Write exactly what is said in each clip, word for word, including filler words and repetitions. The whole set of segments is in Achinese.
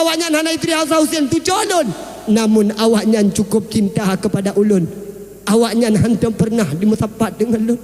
Awaknyan hana ituri Hasan Husein tucoe lôn, namun awaknyan cukup cinta kepada ulôn. Awaknyan hantom pernah dimeusapat deungon lôn.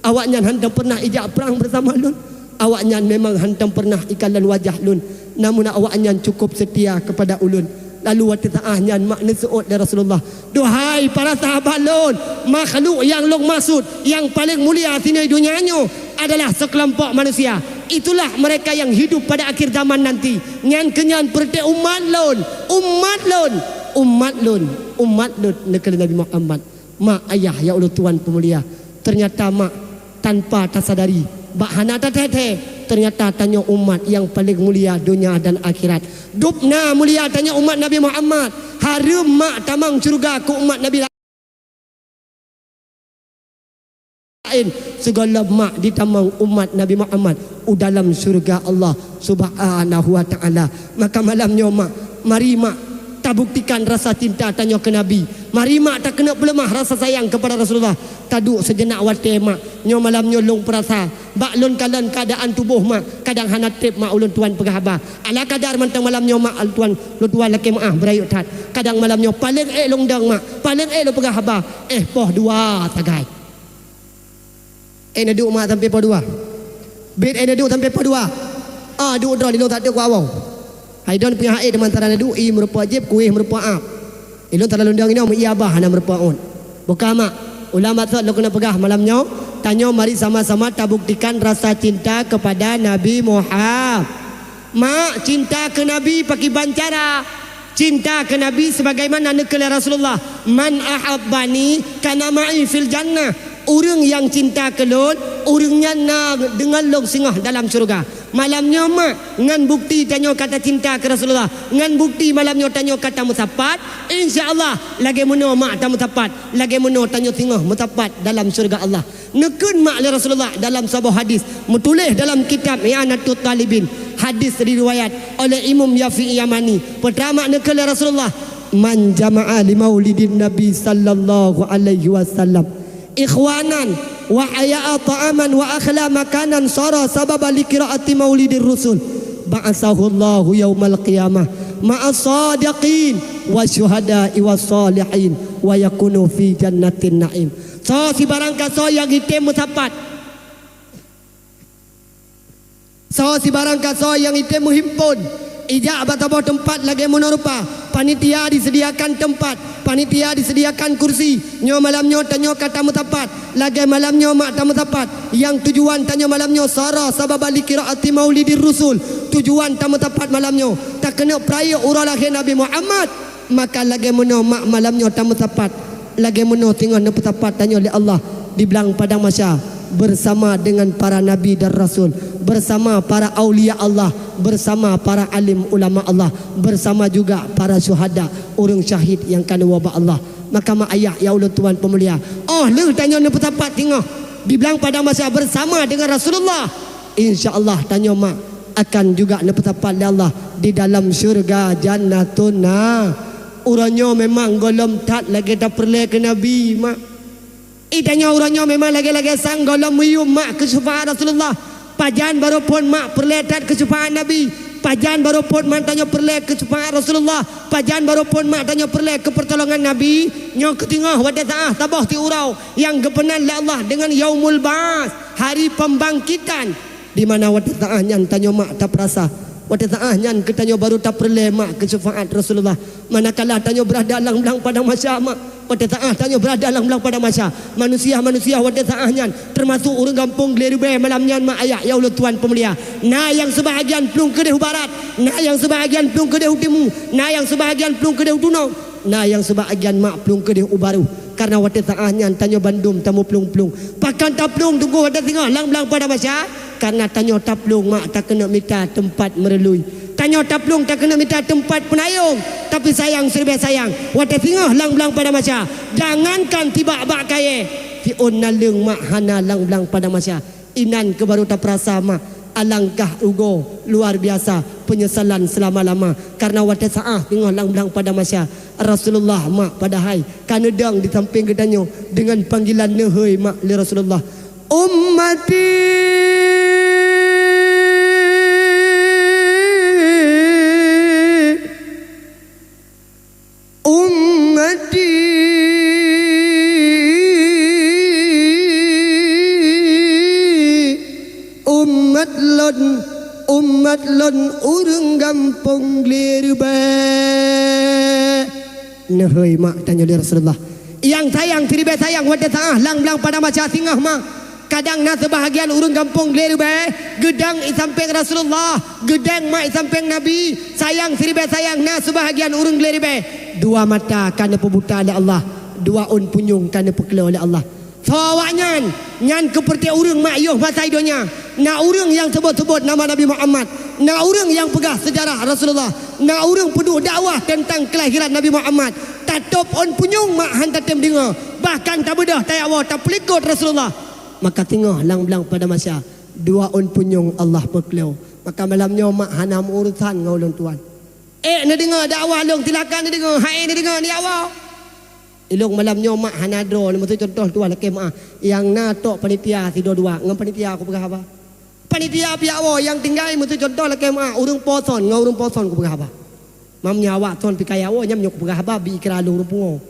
Awaknyan hantom pernah ijak prang bersama lôn. Awaknyan memang hantom pernah ikalon wajah lôn, namun awaknyan cukup setia kepada ulôn. Lalu watée saát nyan mak neuseuôt lé Rasulullah, "Duhai para sahabat lôn, makhluk nyang lôn maksud nyang paleng mulia singoh donya nyoe adalah sekelompok manusia. Itulah mereka yang hidup pada akhir zaman nanti. Nyan keunyan peureuté umat lôn, umat lôn, umat lôn, umat lôn," neukheun Nabi Muhammad. Mak, ayah, ya Allah Tuhan peumulia, ternyata mak tanpa tasadari, bak hana tathèe-thèe, ternyata tanyoe umat nyang paleng mulia donya dan akhirat. Dubna mulia tanyoe umat Nabi Muhammad, hareuem mak tamong syeuruga keu umat Nabi laén, sigohlom mak jitamong umat Nabi Muhammad u dalam syeuruga Allah Subhanahu wa Ta'ala. Maka malam nyoe mak, mari mak, tabuktikan rasa cinta tanyoe keu Nabi. Mari mak, takeuneuk peuleumah rasa sayang kepada Rasulullah. Taduek seujenak watèe mak. Nyoe malam nyoe lôn peurasa, bak lôn kalon keuadaan tuboh mak, kadang hana trép mak ulôn tuan peugah haba. Ala kadar mantong malam nyoe mak, ulôn tuan, ulôn tuan lakèe meu'ah beurayeuk that. Kadang malam nyoe paleng ék lôn dong mak, paleng ék lôn peugah haba. Eh, poh dua sagai. Eh, neuduek mak sampai poh dua. Bit, eh, neuduek sampai poh dua. Ah, duek droe lôn tak teuk kuat woe. Hai don peunyahat, eh, teuma tara neuduek, ié meurumpok jép, kuéh meurumpok ap. Ilôn tara lôn dong inoe meu ié abah hana meurumpok ôt. Buka mak, ulama sot lôn keuneuk peugah malam nyoe, tanyoe mari sama-sama tabuktikan rasa cinta kepada Nabi Muhammad. Mak, cinta keu Nabi pakiban cara? Cinta keu Nabi sebagaimana neukheun lé Rasulullah, "Man ahabbani kana ma'i fil jannah." Ureuëng nyang cinta keu lôn, ureuëng nyan na deungon lôn singoh dalam syeuruga. Malam nyoe mak, ngon bukti tanyoe ka tacinta keu Rasulullah, ngon bukti malam nyoe tanyoe ka tameusapat, insya Allah lagèe meunoe mak tameusapat, lagèe meunoe tanyoe singoh meusapat dalam syeuruga Allah. Neukheun mak lé Rasulullah dalam saboh hadis, meutuléh dalam kitab I'anatut Talibin. Hadis diriwayat oleh Imam Yafi'i Yamani. Peutama neukheun lé Rasulullah, "Man jama'a li maulidin Nabi sallallahu alaihi wasallam ikhwanan wa aya'a ta'aman wa akhla makanan sara sababa li qiraati maulidir rasul, ba'asahu Allahu yaumal qiyamah ma'as sadiqin wa syuhada'i was salihin wa yakunu fi jannatin na'im." Soe sibarang kasoe nyang item meusapat, soe sibarang kasoe nyang item meuhimpon, ijak bak saboh teumpat lagèe meunoe rupa, panitia disediakan teumpat, panitia disediakan kursi. Nyoe malam nyoe tanyoe ka tameusapat, lagèe malam nyoe mak tameusapat. Nyang tujuan tanyoe malam nyoe sara sababa li qiraati maulidir rasul. Tujuan tameusapat malam nyoe takeuneuk peurayeuk uroe lahé Nabi Muhammad. Maka lagèe meunoe mak malam nyoe tameusapat, lagèe meunoe singoh neupeusapat tanyoe lé Allah di blang padang mahsyar bersama dengan para nabi dan rasul, bersama para aulia Allah, bersama para alim ulama Allah, bersama juga para syuhada, ureuëng syahid nyang ka neuwoe bak Allah. Maka mak ayah ya ulôn tuan peumulia, óh lheueh tanyoe neupeusapat singoh di blang padang mahsyar bersama dengan Rasulullah, insya Allah tanyoe mak akan juga neupeusapat lé Allah di dalam syeuruga Jannatun Na. Uroe nyoe memang gohlom that lagèe tapeureulèe keu Nabi mak. Ih, tanyoe uroe nyoe memang lagèe-lagèe sang gohlom meuyuem mak keu syeufaat Rasulullah. Pajan barô phon mak peureulèe that keu syeufaat Nabi. Pajan barô phon mak tanyoe peureulèe keu syeufaat Rasulullah. Pajan barô phon mak tanyoe peureulèe keu peutolongan Nabi. Nyoe keuteungoh watèe saát saboh siuroe nyang geupeunan lé Allah deungon Yaumul Ba'ats, Hari Pembangkitan. Di mana watèe saát nyan tanyoe mak tapeurasa, watèe saát nyan keu tanyoe barô tapeureulèe mak keu syeufaat Rasulullah. Manakala tanyoe beurada lam blang padang mahsyar mak, watèe saát tanyoe beurada lam blang padang mahsyar, manusia-manusia watèe saát nyan, teumasuk ureuëng gampông Glé Ribèe malam nyan mak ayah ya ulôn tuan peumulia, na nyang seubahagian plueng keudeh u barat, na nyang seubahagian plueng keudeh u timu, na nyang seubahagian plueng keudeh u tunong, na nyang seubahagian mak plueng keudeh u baroh. Karena watèe saát nyan tanyoe bandum tameuplueng-plueng. Pakon taplueng teungku watèe singoh lam blang padang mahsyar? Karena tanyoe taplueng mak takeuneuk mita teumpat meureului. Tanyoe taplueng takeuneuk mita teumpat peunayong. Tapi sayang siribèe sayang, watèe singoh lam blang padang mahsyar, jangankan tibak bak kayèe, siôn naleueng mak hana lam blang padang mahsyar. Inan keuh barô tapeurasa mak, alangkah rugoe luar biasa, peunyesalan seulama-lama. Karena watèe saát singoh lam blang padang mahsyar, Rasulullah mak padahai ka neudong di sampéng geutanyoe deungon panggilan neuhôi mak lé Rasulullah, "Ummati, Pong glé ribée. Neuhôi mak tanyoe lé Rasulullah. Nyang sayang siribée sayang watée saah lam blang padang mahsyar singoh mak. Kadang na seubahagian ureuëng gampông glé ribée, geudong i sampéng Rasulullah, geudong mak i sampéng Nabi, sayang siribée sayang na seubahagian ureuëng glé ribée. Dua mata ka neupeubuta lé Allah, dua ôn punyueng ka neupeuklô lé Allah. Soe awaknyan? Nyan keupeureuté ureuëng mak yoh masa i donya. Na ureuëng nyang seubot-seubot nama Nabi Muhammad, na ureuëng nyang peugah seujarah Rasulullah, na ureuëng peuduek dakwah teuntang keulahiran Nabi Muhammad. Tatôb ôn punyueng mak han tatem deungoe, bahkan tabeudôh tayak woe tapeulikot Rasulullah. Maka singoh lam blang padang mahsyar, dua ôn punyueng Allah peuklô. Maka malam nyoe mak hana meuurusan ngon ulôn tuan. Ék neudeungoe dakwah lôn, silakan neudeungoe, han ék neudeungoe, neuyak woe. Ilôn malam nyoe mak hana droe, meusu contoh tuan lakée meuah. Nyang na tok panitia sidua-dua, ngon panitia kupeugah haba. Panitia piyak woe nyang tinggai meusu contoh lakée meuah, ureuëng po son ngon ureuëng po son kupeugah haba. Mam nyan awak son pih kaya woe, nyam nyoe kupeugah haba, bi ikra lôn ureuëng pungo.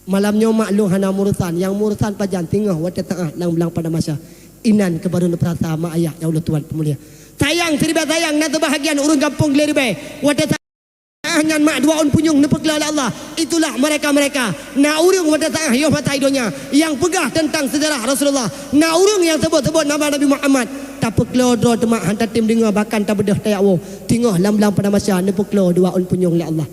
Malam nyoe mak lôn hana meuurusan, nyang meuurusan pajan singoh watée saah lam blang padang mahsyar. Inan keuh barô neupeurasa mak ayah nyang ulôn tuan peumulia. Sayang siribée sayang na seubahagian ureuëng gampông glé ribée. Watée saah nyan mak dua ôn punyueng neupeuklô lé Allah. Itulah mereka-mereka. Na ureuëng watée saah yoh masa i donya nyang peugah teuntang seujarah Rasulullah. Na ureuëng nyang seubot-seubot nama Nabi Muhammad. Tapeuklô droe teuma han tatem deungoe, bahkan tabeudôh tayak woe. Singoh lam blang padang mahsyar neupeuklô dua ôn punyueng lé Allah.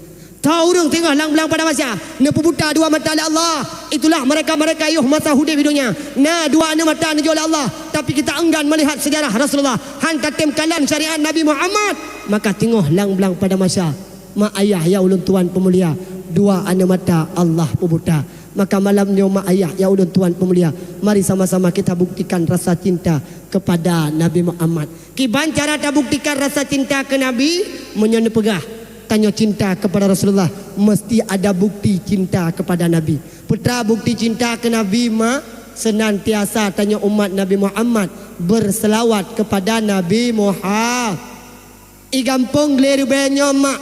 Soe ureuëng singoh lam blang padang mahsyar neupeubuta dua mata lé Allah. Itulah mereka-mereka yoh masa udeb i donya na dua aneuëk mata neujok lé Allah, tapi kita enggan melihat seujarah Rasulullah, han tatem kalon syariat Nabi Muhammad. Maka singoh lam blang padang mahsyar, mak ayah nyang ulôn tuan peumulia, dua aneuëk mata Allah peubuta. Maka malam nyoe mak ayah nyang ulôn tuan peumulia, mari sama-sama kita buktikan rasa cinta kepada Nabi Muhammad. Kiban cara tabuktikan rasa cinta keu Nabi? Meunyoe neupeugah tanyoe cinta kepada Rasulullah, mesti ada bukti cinta kepada Nabi. Peue teuma bukti cinta keu Nabi mak? Seunantiasa tanyoe umat Nabi Muhammad berselawat kepada Nabi Muhammad. I gampông glé ribée nyoe mak.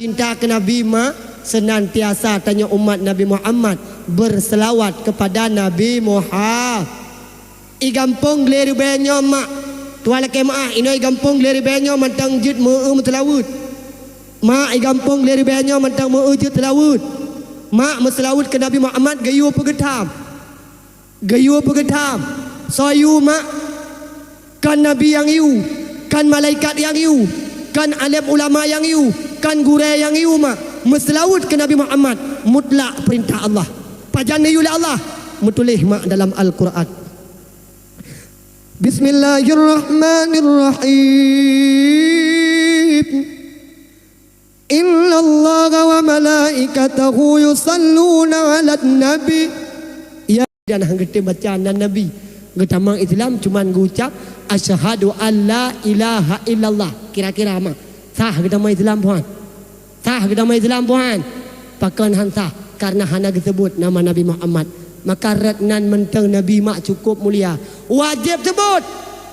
Cinta keu Nabi mak, seunantiasa tanyoe umat Nabi Muhammad berselawat kepada Nabi Muhammad. I gampông glé ribée nyoe mak, tuan lakée meuah, inoe i gampông glé ribée nyoe mantong jeuet meu-eu meuseulaweuet. Mak, i gampông glé ribée nyoe mantong meu-eu jeuet seulaweuet. Mak, meuseulaweuet keu Nabi Muhammad geuyue peugeutam. Geuyue peugeutam, soe yue mak? Kon nabi nyang yue, kon malaikat nyang yue, kon além ulama nyang yue, kon gurée nyang yue mak. Meuseulaweuet keu Nabi Muhammad mutlak peurintah Allah. Pajan neuyue lé Allah? Meutuléh mak dalam Al-Quran. Bismillahirrahmanirrahim. Innallaha wa malaikatahu yusalluna 'alan nabi. Ya, dan han geutem baca nan Nabi. Geutamong Islam cuman geucap, "Asyhadu an la ilaha illallah." Kira-kira mak, sah geutamong Islam buhan? Sah geutamong Islam buhan? Pakon han sah? Karena hana geuseubut nama Nabi Muhammad. Maka rot nan mantong Nabi mak cukup mulia. Wajéb seubut,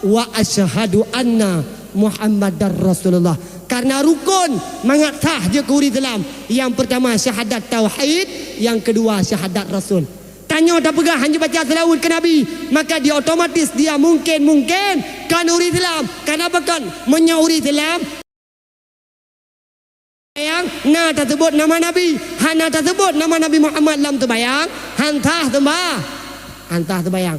"Wa asyhadu anna Muhammadar Rasulullah." Karena rukun mangat sah jeuet keu ureuëng Islam. Nyang peurtama syahadat tauhid, nyang keudua syahadat rasul. Tanyoe tapeugah hana baca seulaweuet keu Nabi, maka dia otomatis dia mungken-mungken kon ureuëng Islam. Kenapa kon? Meunyoe ureuëng Islam, Seumayang na taseubot nama Nabi, hana taseubot nama Nabi Muhammad lam seumayang, han sah seumba-, han sah seumayang.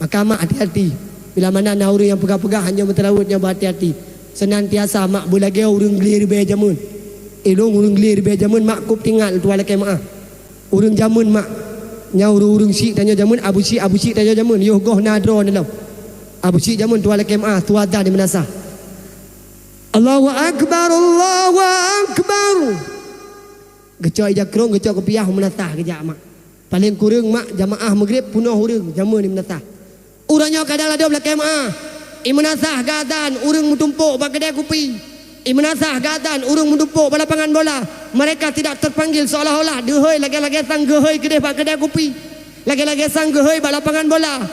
Maka mak hati-hati, bila mana na ureuëng nyang peugah-peugah hana meuteulaweuet, nyan beuhati-hati. Seunantiasa mak beulagée ureuëng glé ribée jameun. Ilôn ureuëng glé ribée jameun mak kôb teuingat tuan lakée meuah. Ureuëng jameun mak, nyan ureuëng-ureuëng syik tanyoe jameun, abu syik, abu syik tanyoe jameun, yoh goh na droe neulom. Abu syik jameun tuan lakée meuah, tuan dah di meunasah. Allahu Akbar, Allahu Akbar. Geucok ija krong, geucok kupiah, meunasah geujak mak. Paleng kureueng mak, jamaah Maghrib peunoh ureuëng jameun di meunasah. Uroe nyoe kadang ladom lakée meuah. I meunasah geuazan ureuëng meutumpok bak keudée kupi. I meunasah geuazan ureuëng meutumpok bak lapangan bola. Mereka tidak terpanggil seolah-olah deuhôi lagée-lagée sang geuhôi keudeh bak keudée kupi. Lagée-lagée sang geuhôi bak lapangan bola.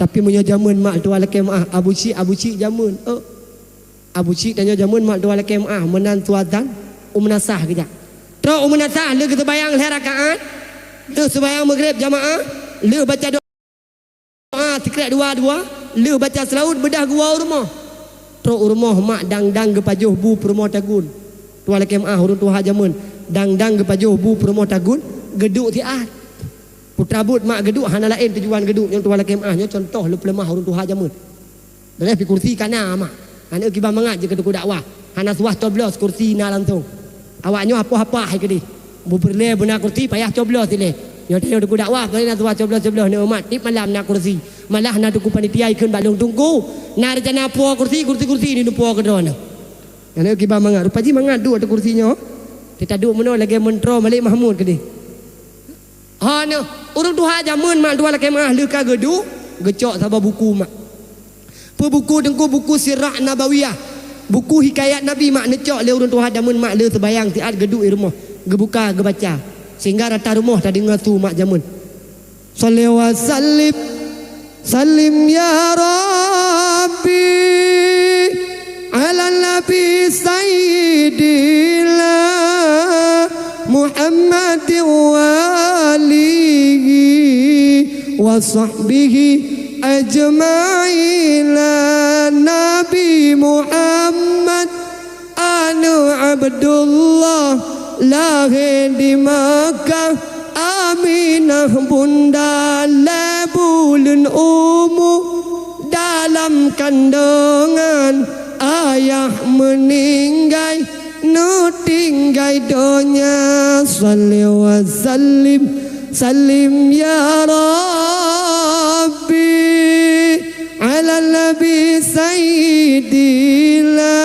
Tapi meunyoe jameun mak tuan lakée meuah, abu syik, abu syik jameun. Oh. Abu syik tanyoe jameun mak tuan lakée meuah, meunan tuan dan u meunasah geujak. Trok u meunasah lheueh geuseumayang lhée rakaat, lheueh seumayang Maghrib jamaah, lheueh baca doa sikrek dua-dua, lheueh baca seulaweuet beudah geuwoe u rumoh. Trok u rumoh mak dang-dang geupajoh bu peurumoh tagun. Tuha lakée meuáh, ureuëng tuha jamén, dang-dang geupajoh bu peurumoh tagun, geuduek siat. Putra buet mak geuduek hana laén tujuan geuduek, nyoe tuha lakée meuáh, nyoe cuntoh leupeuleumah ureuëng tuha jamén. Daleh pih kursi ka na mak. Aneuk kiban mangat jeuet keu teungku dakwah. Hana suah coblos, kursi na langsong. Awaknyoe apoh-apoh hai keudeh. Beu peureulée beuna kursi payah coblos ilée. Nyoe tanyoe teungku dakwah, paléng na suah coblos-coblos neumat tieb malam na kursi. Malah na teungku panitia ikheun bak lôn, "Teungku, na reuncana puwoe kursi, kursi-kursi ni neupuwoe keudroe nyoe." Aneuk kiban mangat. Rupa jih mangat duek ateueh kursi nyoe. Teuka duek meunoe lagée meuntroe Malik Mahmud keudeh. Ha nyoe, ureuëng tuha jamén mak tuha lakée meuáh lheueh ka geuduek, geucok saboh buku mak. Peue buku teungku? Buku Sirah Nabawiyah. Buku hikayat Nabi mak neucok lé ureuëng tuha jamén mak lheueh seubayang siat geuduek i rumoh, geubuka geubaca. Sehingga rata rumoh tadeungoe su mak jamén. Shalli wa sallim, sallim ya Rabbi, ala Nabi Sayyidina Muhammad wa alihi wa sahbihi ajma'in. Nabi Muhammad aneuk Abdullah, lahé di Makkah, Aminah bunda lhée buleuen umu, dalam kandungan ayah meuninggai, neutinggai donya. Shalli wa sallim, sallim ya Rabbi, ala Nabi Sayyidina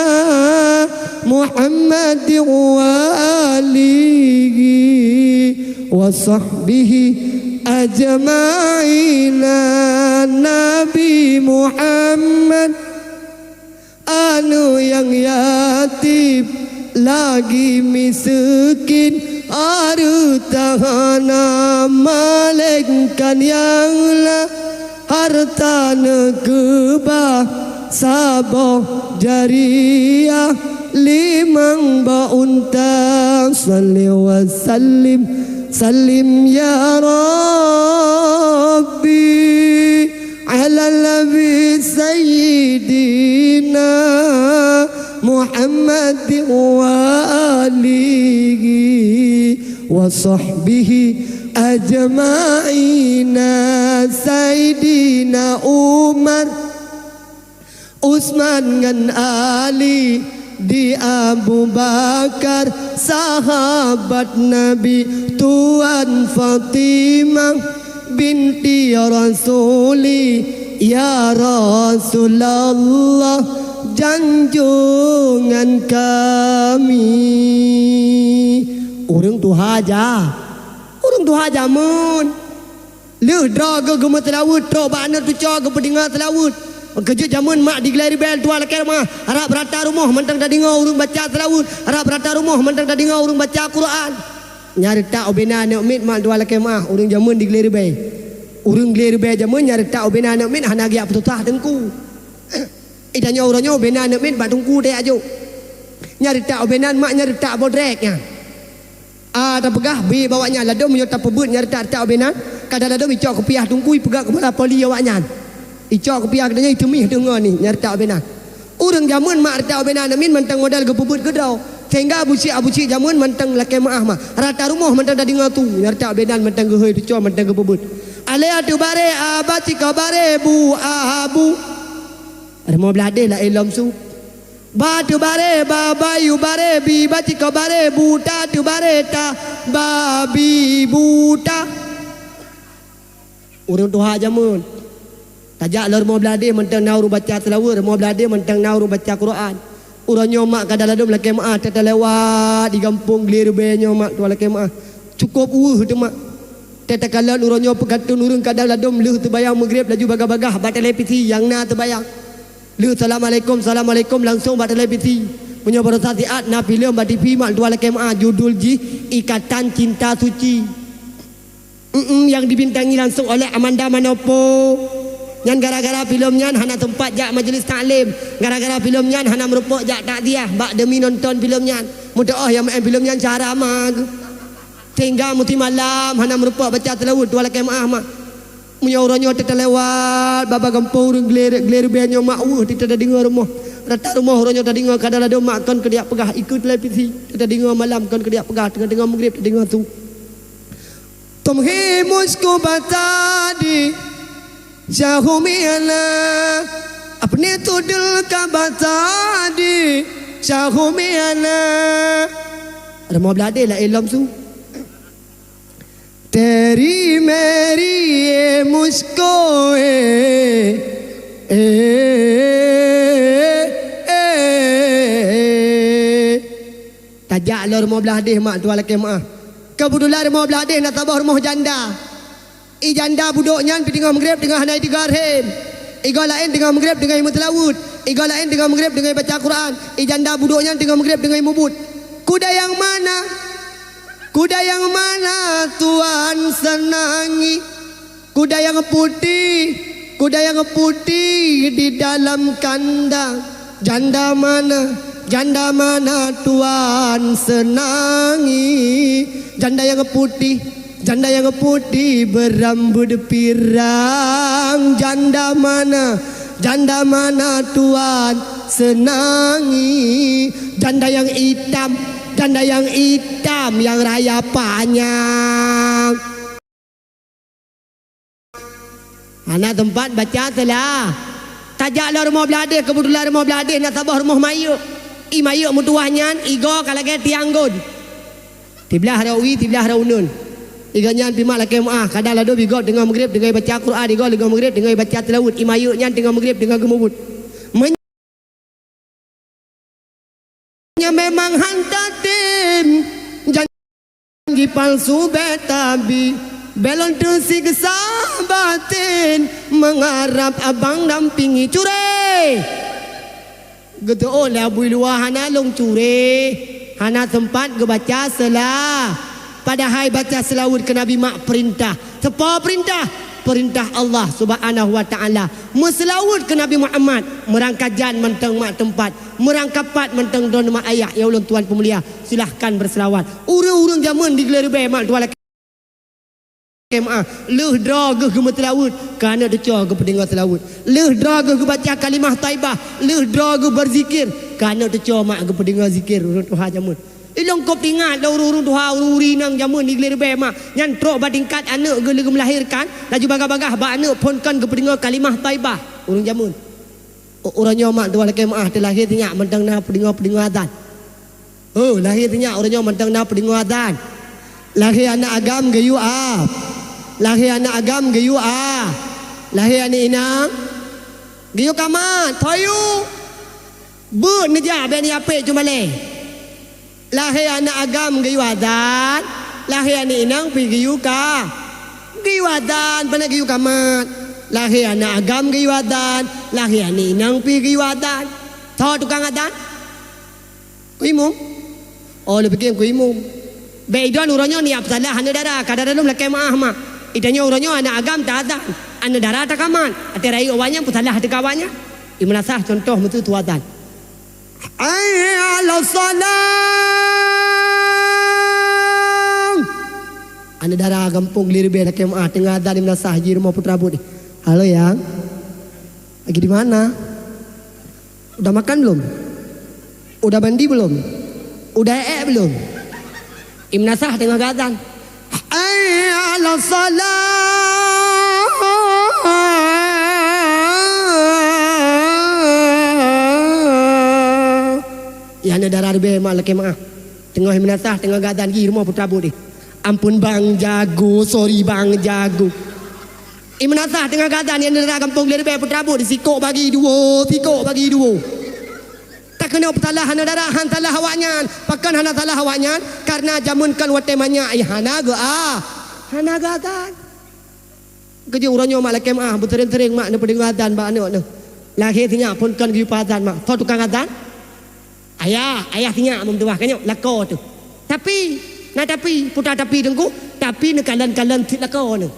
Muhammad wa alihi wa sahbihi ajma'in. Nabi Muhammad aneuk nyang yatim, lagi miseukin, hareuta hana, melainkan nyang na hareuta neukeubah saboh jariah limong boh unta. Shalli wa sallim, sallim ya Rabbi, ala Nabi Sayyidina Muhammad wa alihi wa sahbihi ajma'in. Saidina Umar, Utsman ngon Ali, di Abu Bakar, sahabat Nabi, Tuan Fatimah binti Rasuli, ya Rasulullah, janjungan kami. Ureuëng tuha ja, ureuëng tuha jamén. Lheueh droe geuh geumeuseulaweuet, trok bak aneuk tucoe geupeudeungoe seulaweuet. Keujeuet jamén mak di glé ribée tuha lakée meuáh, rab rata rumoh mantong tadeungoe ureuëng baca seulaweuet, rab rata rumoh mantong tadeungoe ureuëng baca Quran. Nyan reutak ubena aneuk miet mak tuha lakée meuáh, ureuëng jamén di glé ribée. Ureuëng glé ribée jamén nyan reutak ubena aneuk miet hana geujak peususah teungku. Ih, tanyoe uroe nyoe ubena aneuk miet bak teungku tajak jok. Nyan reutak ubena mak, nyan reutak bodrek nyan. A, tapeugah bit bak awaknyan, ladôm meunyoe tapeubeuet nyan reutak-reutak ubena, kadang ladôm icok keupiah teungku ipeugah keupala poli awaknyan. Icok keupiah geutanyoe iteumih deungon ni, nyan reutak ubena. Ureuëng jamén mak reutak ubena aneuk miet mantong modal geupeubeuet keudroe. Sehingga abusyik-abusyik jamén mantong lakée meuáh mak. Rata rumoh mantong tadeungoe su, nyan reutak ubena mantong geuhôi tucoe mantong geupeubeuet. Alée ateueh barée, a, bacit keu barée, bu, a, bu. Rumoh blah deh laén lom su. Ba teubaré, ba bayu baré, bi bacit keu baré, buta teubaré, ta ba bi buta. Ureuëng tuha jamén. Tajak lom rumoh blah deh mantong na ureuëng baca seulaweuet, rumoh blah deh mantong na ureuëng baca Quran. Uroe nyoe mak kadang ladôm lakée meuáh, teutalewat di gampông glé ribée nyoe mak tuha lakée meuáh. Cukôp uweuh teuma. Teuh takalon uroe nyoe peukaton ureuëng kadang ladôm lheueh teubayang meugreb laju bagah-bagah bak televisi nyang na teubayang. Lheueh assalamualaikum, assalamualaikum langsong bak televisi. Meunyoe baroesa siat na filem bak TV mak tuha lakée meuáh judul jih Ikatan Cinta Suci. Mm-mm, yang dibintangi langsung oleh Amanda Manopo. Nyan gara-gara filem nyan hana teumpat jak majlis taklim. Gara-gara filem nyan hana meureumpok jak takziah bak demi nonton filem nyan. Meuteuoh nyang meu'en filem nyan syara ma geuh. Sehingga musti malam hana meureumpok baca seulaweuet tuha lakée meuáh mak. Meunyoe uroe nyoe teutalewat bak gampông ureuëng glé, glé ribée nyoe mak weueh teuta deungoe rumoh. Rata rumoh uroe nyoe tadeungoe kadang ladôm mak kon keudiak peugah, ikeue televisi tadeungoe malam kon keudiak peugah, teungoh-teungoh Maghrib tadeungoe su. Tum hi musko bata di syahumiana, apne tudul ka bata di syahumiana. Rumoh blah deh laén lom su. Teri meri e musko e, e, e, e. Tajak lom rumoh blah deh mak tuan lakée meuah. Keubeutulan rumoh blah deh na saboh rumoh janda. I janda budok nyan pih teungoh Maghrib teungoh hana iteuga rhem. I goe laén teungoh Maghrib teungoh imeuseulaweuet. I goe laén teungoh Maghrib teungoh ibaca Quran. I janda budok nyan teungoh Maghrib teungoh imubuet. Kuda nyang mana? Kuda nyang mana tuan seunangi? Kuda nyang putih, kuda nyang putih di dalam kandang. Janda mana? Janda mana tuan seunangi? Janda nyang putih, janda nyang putih beurambot pirang. Janda mana? Janda mana tuan seunangi? Janda nyang itam, janda nyang itam nyang raya panyang. Hana teumpat baca seulah. Tajak lom rumoh blah deh, keubeutulan rumoh blah deh na saboh rumoh mayeuek. I mayeuek meutuwah nyan i goe ka lagée tiang gon. Siblah rot wie, siblah rot uneuen. I goe nyan pih mak lakée meuah, kadang ladôm i gob teungoh Maghrib teungoh ibaca Quran, i goe teungoh Maghrib teungoh ibaca seulaweuet. I mayeuek nyan teungoh Maghrib teungoh geumubuet. Meunyoe memang han tatem janji palsu, bék tabi, bék lôn teusiksa baten, meuharab abang dampingi. Curé! Geuteuôt lé Abu Luwa hana lôn curé, hana seumpat geubaca seulah. Padahai baca seulaweuet keu Nabi mak peurintah. Soe peurintah? Peurintah Allah Subhanahu wa Ta'ala. Meuseulaweuet keu Nabi Muhammad, meurangkajan mantong mak teumpat, meurangkapat mantong droeneuh mak ayah, ya ulôn tuan peumulia, silahkan beuseulaweuet. Ureuëng-ureuëng jameun di glé ribée mak tuan lakée meuah, lheueh droe geuh geumeuseulaweuet, ka neuk teucok geupeudeungoe seulaweuet. Lheueh droe geuh geubaca kalimah thaibah, lheueh droe geuh beuzikir, ka neuk teucok mak geupeudeungoe zikir ureuëng tuha jameun. Ilôn kôb teuingat lé ureuëng-ureuëng tuha, ureuëng-ureuëng inong jameun di glé ribée mak, nyan trok bak tingkat aneuëk geuh lheueh geumeulahérkan, laju bagah-bagah bak aneuëk phon kon geupeudeungoe kalimah thaibah ureuëng jameun. U-, uroe nyoe mak tuan lakée meuah teulahé sinyak mantong na peudeungoe-peudeungoe azan. Oh, lahé sinyak uroe nyoe mantong na peudeungoe azan. Lahé aneuëk agam geuyue a. Lahé aneuëk agam geuyue a. Lahé aneuëk inong geuyue kamat, thoyue. Beuet neujak bék neujapét cuma lé. Lahé aneuëk agam geuyue azan, lahé aneuëk inong pih geuyue ka. Geuyue azan, pane geuyue kamat. Lahé aneuëk agam geuyue azan, lahé aneuëk inong pih geuyue azan. Soe tukang azan? Keu imum? Oh, lôn pike keu imum. Bék idon uroe nyoe niat peusalah aneuëk dara, kadang lom lakée meuah mak. Itanyoe uroe nyoe aneuëk agam ta azan, aneuëk dara ta kamat. Até rayeuk awaknyan peusalah teuka awaknyan. Imeunasah contoh meututoe azan. Hayya 'alas shalah. Aneuëk dara gampông Gliribée lakée meuah teungoh azan imeunasah jih rumoh putra buet. Halo, Yang. Lagi di mana? Udah makan belum? Udah mandi belum? Udah ék belum? Imeunasah teungoh geuazan. Hayya 'alas shalah. Nyan na dara leubeh mak lakée meuah. Teungoh imeunasah, teungoh geuazan, jih rumoh putra buet deh. Ampun bang jago, sorry bang jago. Imeunasah teungoh geuazan, nyan na dara gampông Gliribée putra buet deh, sikok bagi duo, sikok bagi duo. Takeuneuk peusalah aneuëk dara, han salah awaknyan. Pakon hana salah awaknyan? Karena jameun kon watée manyak, eh, hana geu-, ah, hana geuazan. Keujeuet uroe nyoe mak lakée meuah, beuseuréng-seuréng mak neupeudeungoe azan bak aneuëk neuh. Lahé sinyak phon kon geuyue peuazan mak. Soe tukang azan? Ayah, ayah sinyak meumeutuwah ka nyoe, lakoe teuh. Tapi, na tapi, putra tapi teungku, tapi neukalon-kalon cit lakoe neuh.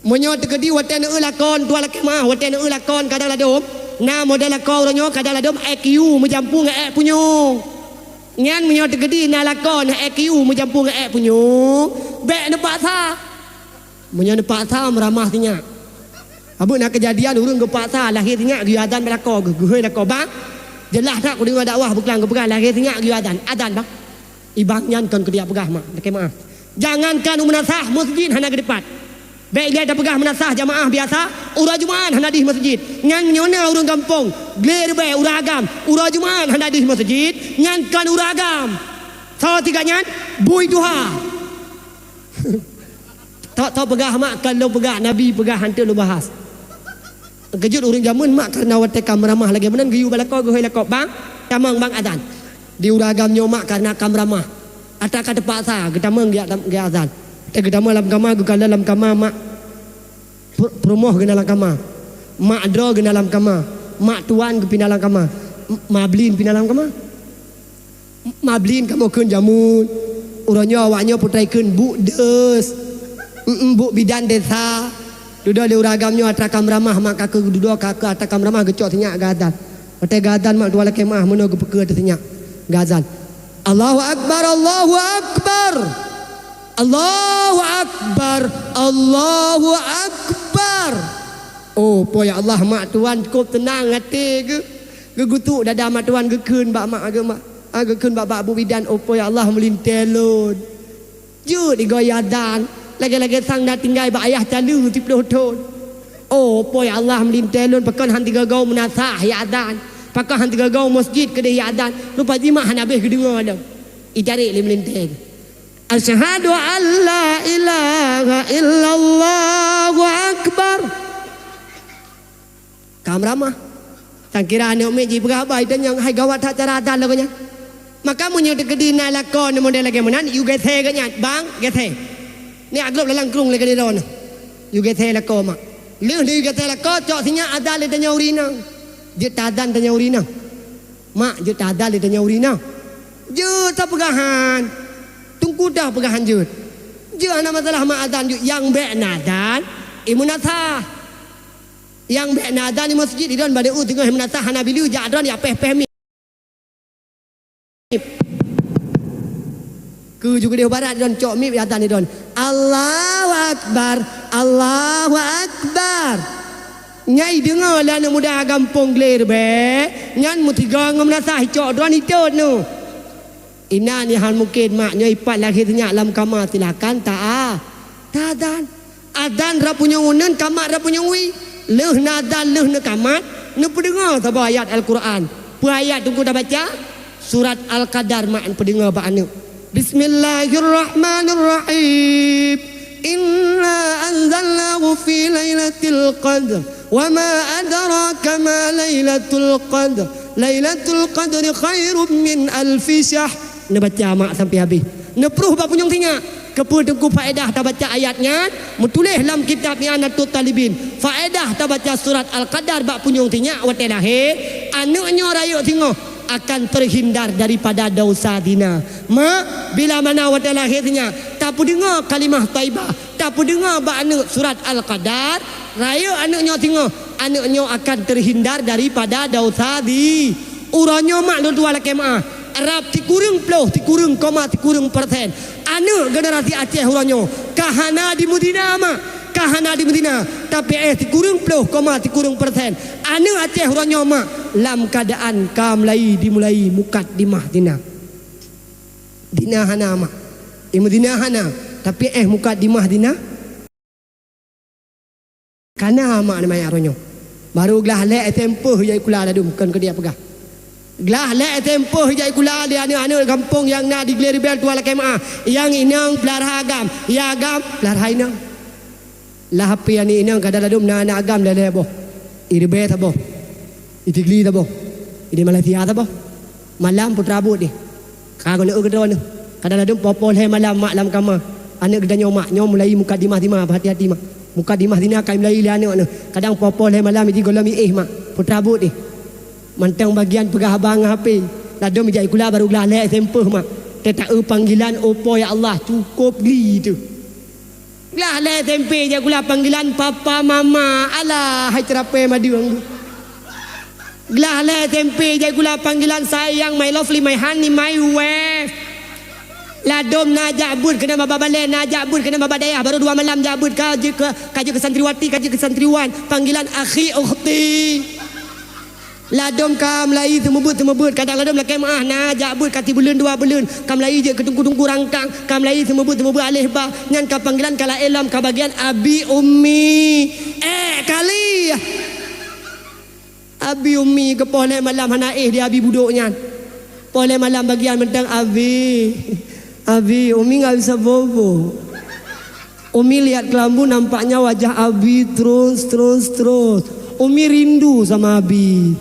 Meunyoe teukeudi watée neueu lakon tuan lakée meuah, watée neueu lakon kadang ladôm, na model lakoe uroe nyoe kadang ladôm I Q meujampu ngon ék punyueng. Nyan meunyoe teukeudi na lakon I Q meujampu ngon ék punyueng, bék neupaksa. Meunyoe neupaksa meuramah sinyak. Abeuet na keujadian ureuëng geupaksa lahé sinyak geuyue azan bak lakoe geuh, geuhôi lakoe, "Bang, Jeulaih that kudeungoe dakwah beuklang geupeugah lagèe sinyak geuyue azan. Azan, bang. Ibang nyan kon keu diak peugah, mak. Lakèe meu'ah. Jangankan u meunasah, meuseujid hana geudipat. Bèk ilèe tapeugah meunasah jamaah biasa, uroe Jumat hana deuh meuseujid. Nyan nyoe na ureueng gampông, glé ribèe ureueng agam, uroe Jumat hana deuh meuseujid, nyan kon ureueng agam. Soe sigoe nyan? Bui tuha. Tok-tok peugah, mak, kon lôn peugah, Nabi peugah, han teuh lôn bahas. Keujeuet ureueng jameun, mak, kareuna watèe ka meuramah lagèe meunan geuyue bak lakoe, geuhôi lakoe, bang, tamong, bang, azan. Di ureueng agam nyoe, mak, kareuna ka meuramah. Atra ka teupaksa geutamong geu-, geuazan. Watèe geutamong lam kama, geukalon lam kama, mak, peurumoh geuh na lam kama. Mak droe geuh na lam kama. Mak tuan geupinah lam kama. M-, mablin pinah lam kama. Mablin kamoe kheun jameun. Uroe nyoe awak nyoe peutré kheun buk deus. Em-em, buk bidan desa. Dudoe lé ureueng agam nyoe atra ka meuramah, mak, ka keududoe ka keu atra ka meuramah geucok sinyak geuazan. Watèe geuazan, mak, tuha lakèe meu'ah meunoe geupeukeue ateueh sinyak geuazan. Allahu Akbar, Allahu Akbar. Allahu Akbar, Allahu Akbar. Oh, po ya Allah, mak tuan cukôp teunang até geuh. Geugeutuk dada mak tuan geukheun bak mak geuh, mak. Ah, geukheun bak, bak buk bidan, "Oh, po ya Allah, meulintèe lôn." Jeuet igoe azan, lagèe-lagèe sang na tinggai bak ayah caleue siplôh thôn. "Oh, po ya Allah, meulintèe lôn, pakon han teugoe-goe meunasah ya azan. Pakon han teugoe-goe meuseujid keudéh ya azan." Rupa jih mak hana habéh geudeungoe lom. Itarek lé meulintèe. "Asyhadu an la ilaha illallah, Allahu Akbar." Ka meuramah. Sangkira aneuk miet jipeugah haba, itanyong, "Hai, gawat that cara adan lagoe nyan." Maka meunyoe teukeudi na lakoe model lagèe meunan, yue gesè geuh nyan, "Bang, gesè. Nyak glôb lam krueng lé keudroe nyoe." Yue gesè lakoe, mak. Lheueh yue gesè lakoe, cok sinyak adan lé tanyoe ureueng inong. Jeuet tadan tanyoe ureueng inong. Mak, jeuet tadan lé tanyoe ureueng inong. Jeuet tapeugah han. Teungku dah peugah han jeuet. Jeuet hana masalah mak adan jeuet, nyang bèk na adan, i meunasah. Nyang bèk na adan di meuseujid, idon bak deuh teungoh meunasah hana bileue jak droen jak péh-péh miep. Keu ju keudéh barat idon cok miep adan idon. Allahu Akbar, Allahu Akbar. Nyang ideungoe lé aneuk muda gampông glé ribèe, nyan meusigoe ngon meunasah icok droen itot nyoe. Inan nyang han mungken, mak, nyoe ipat lahé sinyak lam kama, silakan ta-, tadan. Adan rab punyueng uneuen, kamat rab punyueng wie. Lheueh neuadan, lheueh neukamat, neupeudeungoe saboh ayat Al-Qur'an. Peue ayat teungku tabaca? Surat Al-Qadar, mak, neupeudeungoe bak aneuk. Bismillahirrahmanirrahim. Inna anzalnahu fi lailatul qadr. Wa ma adraka ma lailatul qadr. Lailatul qadri khairum min alfi syahr. Neubaca mak sampai habéh. Neupruh bak punyueng sinyak. Keupeue teungku faedah tabaca ayat nyan? Meutuléh lam kitab I'anatut Thalibin. Faedah tabaca surat Al-Qadar bak punyueng sinyak watèe lahé, aneuk nyoe rayeuk singoh akan terhindar daripada dosa zina. Mak, bila mana watèe lahé sinyak, tapeudeungoe kalimah thaibah, tapeudeungoe bak aneuk surat Al-Qadar, rayeuk aneuk nyoe singoh, aneuk nyoe akan terhindar daripada dosa zi-, uroe nyoe, mak, lôn tuan lakèe meu'ah, rab sikureueng ploh, sikureueng koma sikureueng persen aneuk generasi Aceh uroe nyoe ka hana jimeuzina, mak, ka hana jimeuzina, tapi éh sikureueng ploh koma sikureueng persen aneuk Aceh uroe nyoe, mak, lam keuadaan ka mulai jimulai mukadimah zina. Zina hana, mak. Imeuzina hana, tapi éh mukadimah zina. Ka na, mak, nyan uroe nyoe. Barô glah lhèe S M P jak sikula ladôm, kon keu diak peugah. Glah lhèe S M P jak sikula lé aneuk-aneuk gampông nyang na di glé ribèe tuan lakèe meu'ah. Nyang inong peulara agam, nyang agam peulara inong. Lah H P aneuk inong kadang ladôm na aneuk agam lhèe-lhèe boh. I ribèe saboh. I Sigli saboh. I di Malaysia saboh. Malam putra buet deh. Ka keuneuk keudroe nyoe. Kadang ladôm poh-poh lhèe malam mak lam kama. Aneuk geutanyoe, mak, nyoe mulai mukadimah zina, beuhati-hati, mak. Mukadimah zina ka mulai lé aneuk nyoe. Kadang poh-poh lhèe malam iji gohlom iéh, mak. Putra buet deh. Mantong bagian peugah haba ngon H P. Ladôm ijak sikula barô glah lhèe S M P, mak. Teuta eu panggilan, "Oh po ya Allah," cukôp gli teuh. Glah lhèe S M P jak sikula panggilan papa mama, alah hai ceurapée madeueng. Glah lhèe S M P jak sikula panggilan sayang, my lovely, my honey, my wife. Ladôm na jak beuet keunan bak balèe, na jak beuet keunan bak dayah, barô dua malam jak beuet ka jeuet keu, ka jeuet keu santriwati, ka jeuet keu santriwan, panggilan akhi, ukhti. Ladôm ka meulayi seumeubeuet-seumeubeuet, kadang ladôm lakée meuáh na jak beuet ka sibuleuen dua buleuen, ka meulayi jeuet keu teungku-teungku rangkang, ka meulayi seumeubeuet-seumeubeuet aléh ba, nyan ka panggilan ka laén lom ka bagian abi ummi. Eh, kali! Abi ummi keu poh lhée malam hana éh di abi budôk nyan. Poh lhée malam bagian mantong abi. Abi, umi nggak bisa bobo. Umi lihat kelambu nampaknya wajah abi terus, terus, terus. Umi rindu sama abi.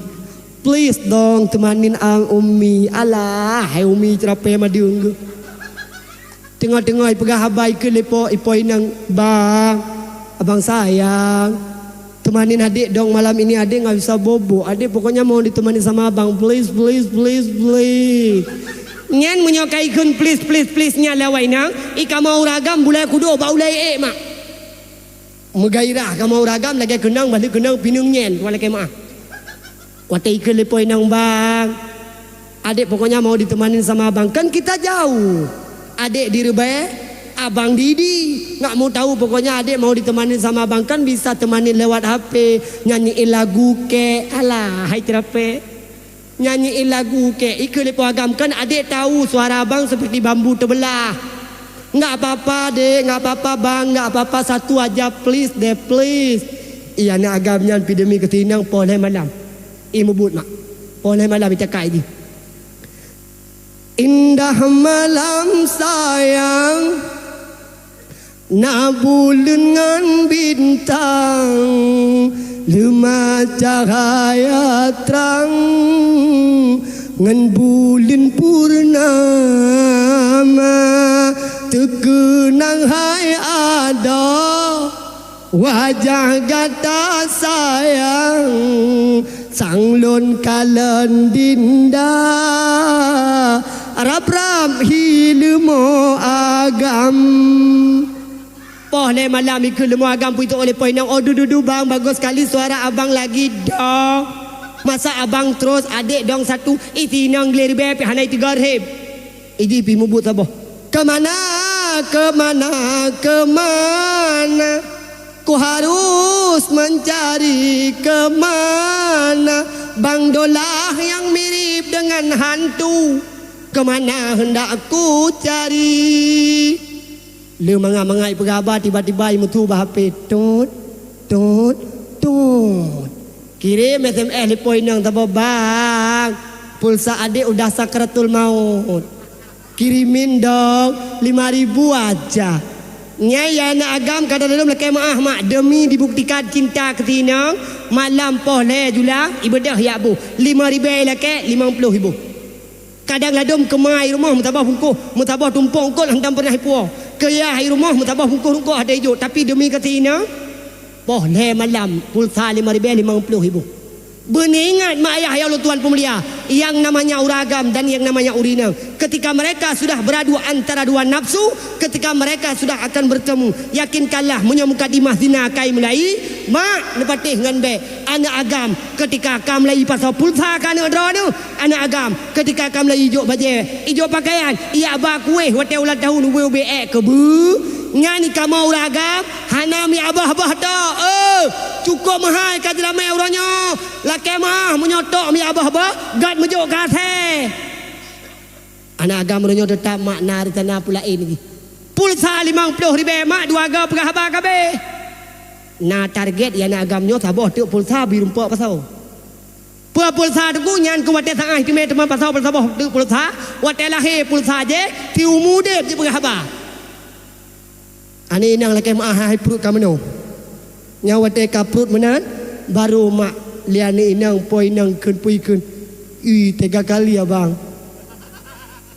Please dong temanin ang umi. Alah, hai umi ceurapée madeueng geuh. Teungoh-teungoh ipeugah haba ikeue lé po, ipo inong, "Bang, abang sayang, temanin adek dong malam ini, adek nggak bisa bobo. Adek pokoknya mau ditemani sama abang, please, please, please, please." Nyan meunyoe ka ikheun please, please, please nyan lé awak inong, i kamoe ureueng agam bulai kudôh bak ulée ék mak. Meugairah kamoe ureueng agam lagée keunong, balik keunong pineung nyan, tuan lakée meuáh. Watée ikheun lé po inong, "Bang, adek pokoknya mau ditemani sama abang." Kan kita jauh. Adek di Reubée, abang di Idi. Nggak mau tahu, pokoknya adek mau ditemani sama abang. Kan bisa temani lewat H P, nyanyiin lagu kek. Alah, hai ceurapée. Nyanyiin lagu kek. Ikheun lé po agam, kan adek tahu suara abang seperti bambu terbelah. "Nggak apa-apa, Dek, nggak apa-apa, Bang, nggak apa-apa, satu aja, please, deh, please." Iya, aneuk agam nyan pi demi keu si inong poh lhée malam. Imeubeuet mak. Poh lhée malam icakak jih. Indah malam sayang, na buleuen ngon bintang, leumah cahaya trang, ngon buleuen purnama, teukeunang hai adoe. Wajah gata sayang, sang lôn kalon dinda, rab-rab hi leumo agam. Poh lhée malam ikheun leumo agam peuituek oleh po inong, "Oh, dudu-dudu bang, bagus sekali suara abang lagi dong. Masa abang terus adek dong satu, i si inong gleh ribée pih hana iteuga rheb." Iji pi mubuet saboh. Kemana, kemana, kemana? Ku harus mencari kemana Bang Dolah yang mirip dengan hantu? Kemana hendak ku cari? Le mangat-mangat ipeugah haba, tiba-tiba imeusu bak H P. Tut, tut, tut. Kirém S M S lé po inong saboh, "Bang, pulsa adek udah sakratul maut." "Kirimin dong, lima ribu aja." Nyan ya aneuk agam kadang lom lakée meuáh mak, demi dibuktikan cinta keu si inong, malam poh lhée Julai ibeudôh jak boh, lima ribée lakée, limong ploh iboh. Kadang ladôm keumah i rumoh meusaboh bungkôh, meusaboh tumpông eungkôt hantom peureunah ipuwoe. Keuyah i rumoh meusaboh bungkôh rungkok hana ijok, tapi demi keu si inong, poh lhée malam pulsa lima ribée limong ploh iboh. Beuneuingat mak ayah ya Allah Tuhan peumulia, yang namanya ureueng agam dan yang namanya ureueng inong, ketika mereka sudah beradu antara dua nafsu, ketika mereka sudah akan bertemu, yakinkanlah meunyoe mukadimah zina ka imeulayi, mak neupatéh ngon bék. Aneuk agam, ketika ka meulayi pasau pulsa keu aneuk droeneuh, aneuk agam, ketika ka meulayi ijok bajée, ijok pakaian, ijak ba kuéh watée ulang tahun ubé-ubé ék keubeue, nyan kamoe ureueng agam hana miabah-bah tok. Eh, cukôp meuhai ka jilamé uroe nyoe. Lakée meuáh meunyoe tok miabah-bah, gét meujok keu asée. Aneuk agam uroe nyoe teutap mak na rencana peulaén jih. Pulsa limong ploh ribée mak dua goe peugah haba ka abéh. Na target ya aneuk agam nyoe saboh teuk pulsa bri rumpok pasau. Peue pulsa teungku nyan keu watée saáh teumé teuma pasau saboh teuk pulsa, watée lahé pulsa jih, siumu udeb jipeugah haba. Aneuk inong lakée meuáh hai pruet ka meunoe. Nyan watée ka pruet meunan, barô mak lé aneuk inong po inong kheun peue ikheun, "Ih, tega kali abang.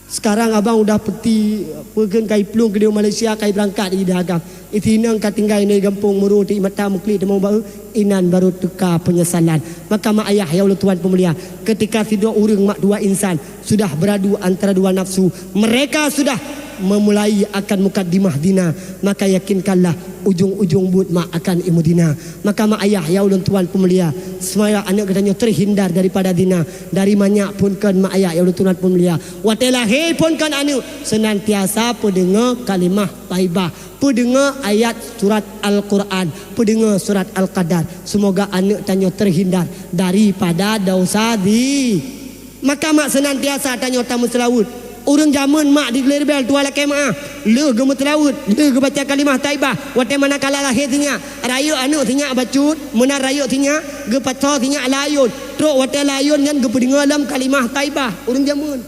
Sekarang abang udah peuti, peue kheun ka iplueng keudéh Malaysia, ka ibeurangkat i dagam. I si inong ka tinggai nyoe gampông meurô ti mata meuklik teumong baeu, inan barô teuka peunyesalan." Maka mak ayah ya Allah Tuhan peumulia, ketika sidroe ureueng mak dua insan sudah beradu antara dua nafsu, mereka sudah Memulai akan mukadimah zina, maka yakinkanlah ujong-ujong buet mak akan ilmu zina. Maka mak ayah ya ulôn tuan peumulia, supaya aneuk geutanyoe terhindar daripada zina, dari manyak phon kon mak ayah ya ulôn tuan peumulia. Watée lahé phon kon aneuk, senantiasa peudeungoe kalimah thaibah, peudeungoe ayat surat Al-Quran, peudeungoe surat Al-Qadar. Semoga aneuk tanyoe terhindar daripada dosa zi-, Maka mak senantiasa tanyoe tameuseulaweuet. Ureuëng jameun mak di Glé Ribée tuha lakée meuáh, lheueh geumeuseulaweuet, lheueh geubaca kalimah thaibah, watée manakala lahé sinyak, rayeuk aneuk sinyak bacut, meunan rayeuk sinyak, geupasoe sinyak layôn, trok watée layôn nyan geupeudeungoe lom kalimah thaibah, ureuëng jameun.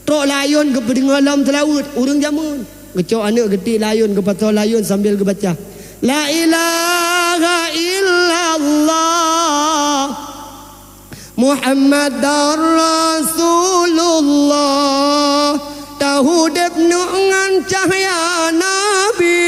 Trok layôn geupeudeungoe lom seulaweuet, ureuëng jameun. Geucok aneuk geutik layôn, geupasoe layôn sambil geubaca, "La ilaha illallah." Muhammadar Rasulullah, taudeb ngon cahya Nabi,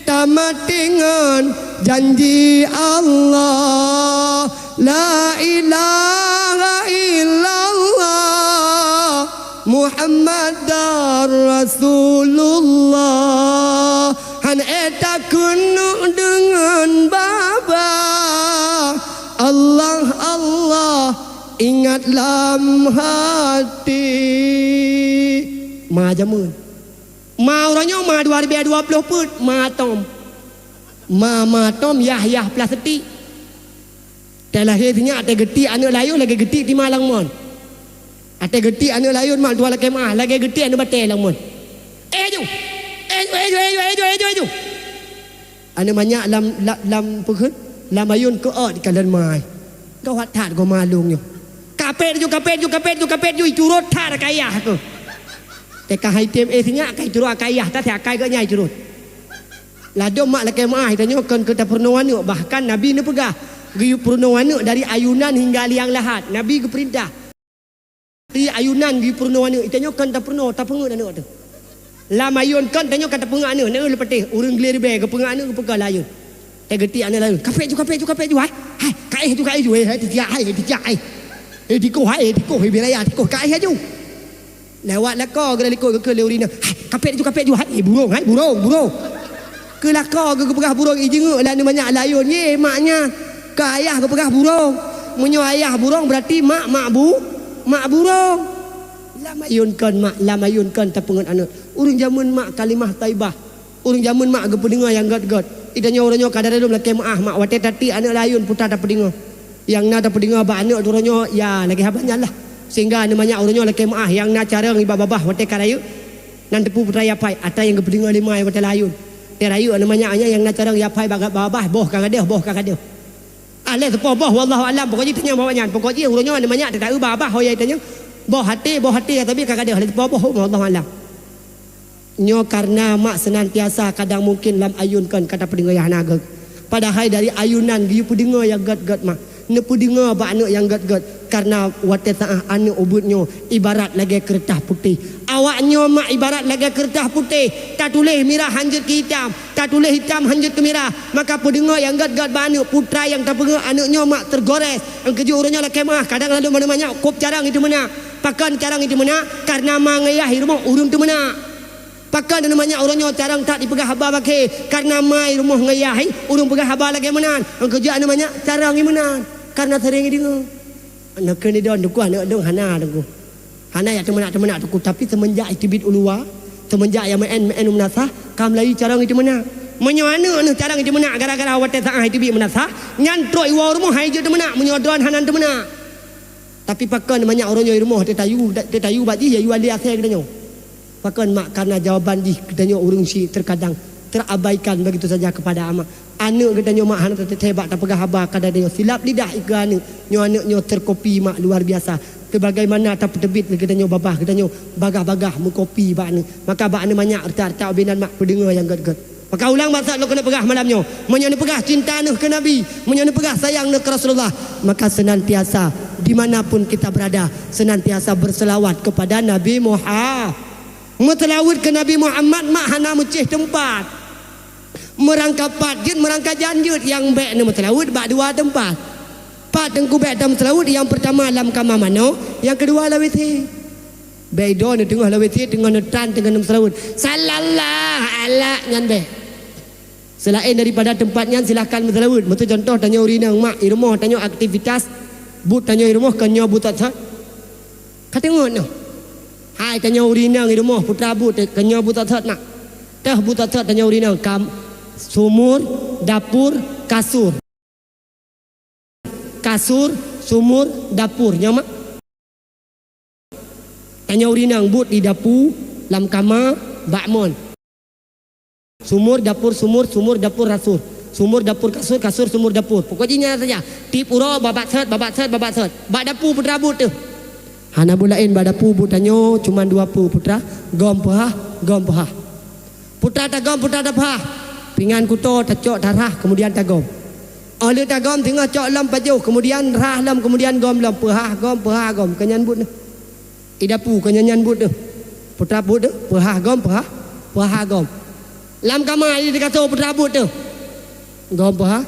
tamaté ngon janji Allah. La ilaha illallah, Muhammadar Rasulullah. Han ék takeuneuk deungon babah, Allah, Allah, ingat lam hati. Ma jameun. Ma uroe nyoe ma dua ribée dua ploh peuet, ma tom. Ma, ma tom yah-yah plastik. Watée lahé sinyak, watée geutik aneuk layôn lagée geutik tima lam mon. Watée geutik aneuk layôn mak tuha lakée meuáh, lagée geutik aneuk batée lam mon. Eh, aju! Eh, aju, eh, aju, eh, aju, eh, aju, eh, aju! Aneuk manyak lam, lam, lam peue kheun? Lam ayôn keu ôt dikalon mai. Gawat that goe ma lôn nyoe. Kapét ju, kapét ju, kapét ju, kapét ju, icurot that keu ayah keuh. Teuka hai tem eh sinyak, ka icurot keu ayah, ta akai geuh nyang icurot. Ladôm mak lakée meuáh, tanyoe kon keu tapeurunoe aneuk, bahkan Nabi neupeugah, geuyue peurunoe aneuk dari ayunan hingga liang lahat. Nabi geupeurintah. Di ayunan geuyue peurunoe aneuk, tanyoe kon tapeurunoe, tapeungeut aneuk teuh. Lam ayôn kon tanyoe ka tapeungeut aneuk, na leupah teuh ureuëng Glé Ribée geupeungeut aneuk geupeugah lam ayôn. Teugeutiek aneuk layôn, "Kapét ju, kapét ju, kapét ju, hai. Hai, ka éh ju, ka éh ju, eh, hai, titiak, hai, titiak, hai. Eh, tikoh, hai, eh, tikoh, eh, biraya, tikoh, ka éh aju." Lewat lakoe geura likot geukheun lé ureuëng nyan, "Hai, kapét ju, kapét ju, hai, eh, burông, hai, burông, burông." Keu lakoe geupeugah burông, ijeungeuk lé aneuk manyak layôn, "Yé, mak nyan, keu ayah geupeugah burông. Meunyoe ayah burông, beurati mak, mak bu-, mak burông." Lam ayôn kon mak, lam ayôn kon tapeungeut aneuk. Ureuëng jameun mak kalimah thaibah. Ureuëng jameun mak geupeudeungoe nyang gét-gét. Itanyoe uroe nyoe ka dalam lakée meuáh mak, watée tatiek aneuk layôn putra tapeudeungoe. Nyang na tapeudeungoe bak aneuk uroe nyoe, ya, lagée haba nyan lah. Sehingga aneuk manyak uroe nyoe lakée meuáh, nyang na carông nibak babah watée ka rayeuk. Nan teupeu putra yapai, atra nyang geupeudeungoe lé mai watée layôn. Watée rayeuk aneuk manyak nyan nyang na carông yapai bak babah, boh ka gadôh, boh ka gadôh. Ah, lé teupoh boh, wallahu alam, pokok jih tanyong bak nyan. Pokok jih uroe nyoe aneuk manyak teuka-eu babah, ho ya tanyong. Boh até, boh até, tapi ka gadôh, lé teupoh boh, wallahu alam. Nyoe kareuna mak seunantiasa kadang mungken lam ayôn kon ka tapeudeungoe nyang hana gét. Padahai dari ayunan geuyue peudeungoe nyang gét-gét mak. Neupeudeungoe bak aneuk nyang gét-gét. Kareuna watée saát aneuk ubeuet nyoe ibarat lagée keureutah putéh. Awak nyoe mak ibarat lagée keureutah putéh. Tatuléh mirah hanjeuet keu itam, tatuléh itam hanjeuet keu mirah. Maka peudeungoe nyang gét-gét bak aneuk, putra nyang tapeungeut aneuk nyoe mak teugores. Nyang keujeuet uroe nyoe lakée meuáh, kadang ladôm aneuk manyak kôb carông iteumeunak. Pakon carông iteumeunak? Kareuna ma ngon yah i rumoh ureuëng teumeunak. Pakon aneuk manyak uroe nyoe carông that ipeugah haba bak kayée, kareuna ma i rumoh ngon yah i ureuëng peugah haba lagée meunan. Nyang keujeuet aneuk manyak carông i meunan, kareuna seuréng ideungoe. Aneuk keuneuk idon teungku, aneuk dong hana teungku. Hana jak teumeunak-teumeunak teungku, tapi seumeunjak iteubiet u luwa, seumeunjak jak meu'en, meu'en u meunasah, ka meulayeue carông iteumeunak. Meunyoe aneuk neuh carông iteumeunak gara-gara watée saát iteubiet meunasah, nyan trok iwoe u rumoh han ijeuet teumeunak, meunyoe droen hana teumeunak. Tapi pakon manyak uroe nyoe i rumoh teutayu, teutayu bak jih, ya, yue lé asée geutanyoe. Pakon mak, kareuna jawaban jih geutanyoe ureuëng syik terkadang terabaikan begitu saja kepada amak. Aneuk geutanyoe mak hana teuteutée bak tapeugah haba kepada geutanyoe. Silap lidah ikeue aneuk, nyoe aneuk nyoe terkopi mak luar biasa. Sebagaimana tapeuteubiet lé geutanyoe babah geutanyoe bagah-bagah meukopi bak aneuk. Maka bak aneuk manyak reutak-reutak ubé nan mak peudeungoe nyang gét-gét. Maka ulang bak saát lôn keuneuk peugah malam nyoe, meunyoe neupeugah cinta neuh keu Nabi, meunyoe neupeugah sayang neuh keu Rasulullah, maka senantiasa di mana pun kita berada, senantiasa berselawat kepada Nabi Muhammad. Meuseulaweuet keu Nabi Muhammad mak hana meucéh teumpat. Meurangkapat jeuet, meurangkajan jeuet, nyang bék neumeuseulaweuet bak dua teumpat. Pat teungku bék tameuseulaweuet, nyang peurtama lam kama manoe, nyang keudua lam WC. Bèk ido neuteungoh lawét cit, teungoh neutran, teungoh neumeuseulaweuet. Sallallahu ala nyan bèk. Seulaén daripada teumpat nyan, silahkan meuseulaweuet. Meuseue cuntoh, tanyoe ureueng inong, mak, i rumoh tanyoe aktivitas, buet tanyoe i rumoh kon nyoe buet that-that. Ka teungoh nyoe. Hai tanyoe ureueng inong i rumoh, putra buet, kon nyoe buet that-that, mak. Teuh buet that-that tanyoe ureueng inong, kam-, sumur, dapur, kasur. Kasur, sumur, dapur. Nyoe mak. Tanyoe ureueng inong buet di dapu, lam kama, bak mon. Sumur, dapur, sumur, sumur, dapur, kasur. Sumur, dapur, kasur, kasur, sumur, dapur. Pokok jih nyan saja. Tiep uroe, babah that, babah that, babah that. Bak dapu putra buet teuh. Hana buet laén bak dapu buet tanyoe, cuma dua peue putra, gom peuhah, gom peuhah. Putra tagom, putra tapeuhah. Pingan kuto tacok, tarhah, keumudian tagom. Óh lheueh tagom, singoh cok lom pajoh, keumudian rhah lom, keumudian gom lom. Peuhah gom, peuhah gom. Kon nyan buet neuh. I dapu, kon nyan buet neuh. Putra buet neuh, peuhah gom, peuhah, peuhah gom. Lam kama, di kasô, putra buet neuh. Gom peuhah.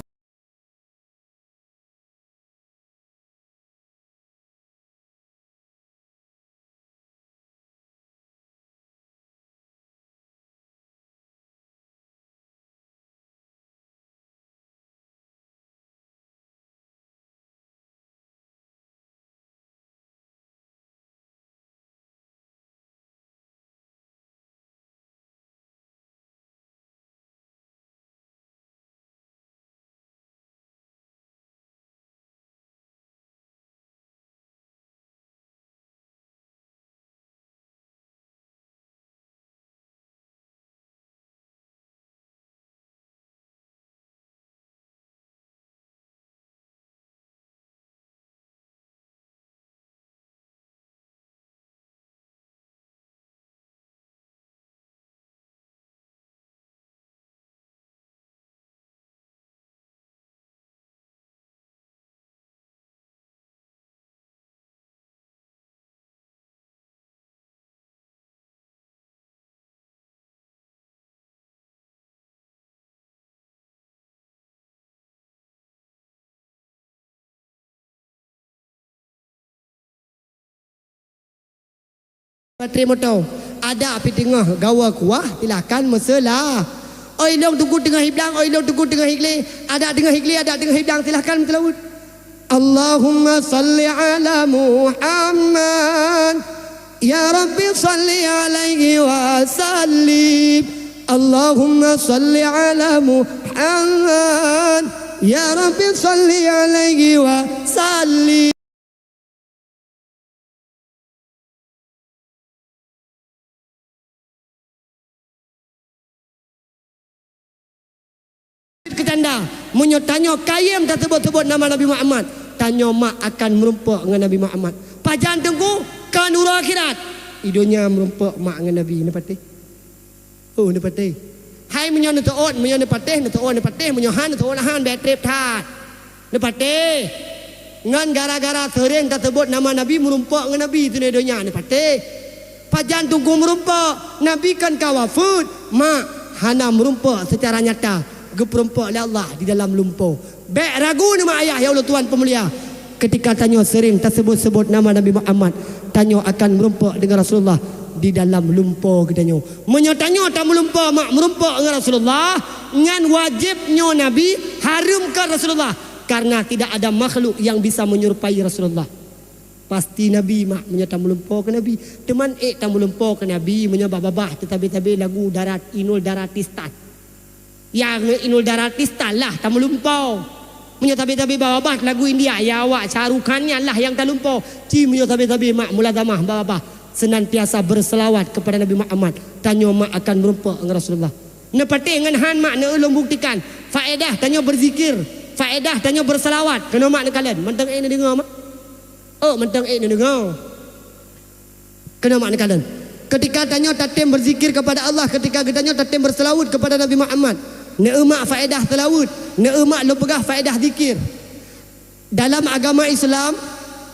Baterai moto. Adak pih teungoh gawa kuah, silahkan meuseula-. Oi lôn teungku teungoh hiblang, oi lôn teungku teungoh higlé. Adak teungoh higlé, adak teungoh hiblang, silahkan meuseulaweuet. Allahumma salli ala Muhammad. Ya Rabbi salli alaihi wa sallim. Allahumma salli ala Muhammad. Ya Rabbi salli alaihi wa sallim. Keucanda, meunyoe tanyoe kayém taseubot-seubot nama Nabi Muhammad, tanyoe mak akan meurumpok ngon Nabi Muhammad. Pajan teungku, kon uroe akhirat. I donya meurumpok mak ngon Nabi, neupatéh. Oh, neupatéh. Hai meunyoe neuteuôt, meunyoe neupatéh, neuteuôt, neupatéh, meunyoe han, neuteuôt, han, bèk trép that. Neupatéh. Ngon gara-gara seuréng taseubot nama Nabi, meurumpok ngon Nabi, teungoh donya neupatéh. Pajan teungku meurumpok, Nabi kan ka wafeuet, mak hana meurumpok seucara nyata, geupeurumpok lé Allah di dalam lumpo. Bèk ragu neuh mak ayah, ya Allah Tuhan peumulia. Keutika tanyoe seuréng taseubot-seubot nama Nabi Muhammad, tanyoe akan meurumpok deungon Rasulullah di dalam lumpo geutanyoe. Meunyoe tanyoe tameulumpo mak meurumpok ngon Rasulullah, nyan wajéb nyoe Nabi, hareuem keu Rasulullah, karena tidak ada makhluk yang bisa menyerupai Rasulullah. Pasti Nabi mak meunyoe tameulumpo keu Nabi. Teuma ék tameulumpo keu Nabi meunyoe babah-babah teutabé-tabé lagu darat Inul Daratista. Ya, Inul Daratista lah tameulumpo. Meunyoe tabé-tabé babah-babah lagu India, ya awak Shah Rukh Khan nyan lah nyang talumpo. Ci meunyoe tabé-tabé mak mulazamah babah-babah senantiasa berselawat kepada Nabi Muhammad, tanyoe mak akan meurumpok ngon Rasulullah. Neupatéh ngon han mak, neueu lôn buktikan. Faédah tanyoe berzikir, faédah tanyoe berselawat. Keunoe mak neukalon, mantong ék neudeungoe mak. Oh, mantong ék neudeungoe. Keunoe mak neukalon. Keutika tanyoe tatem berzikir kepada Allah, keutika geutanyoe tatem berselawat kepada Nabi Muhammad, neueu mak faédah selawat, neueu mak lôn peugah faédah zikir. Dalam agama Islam,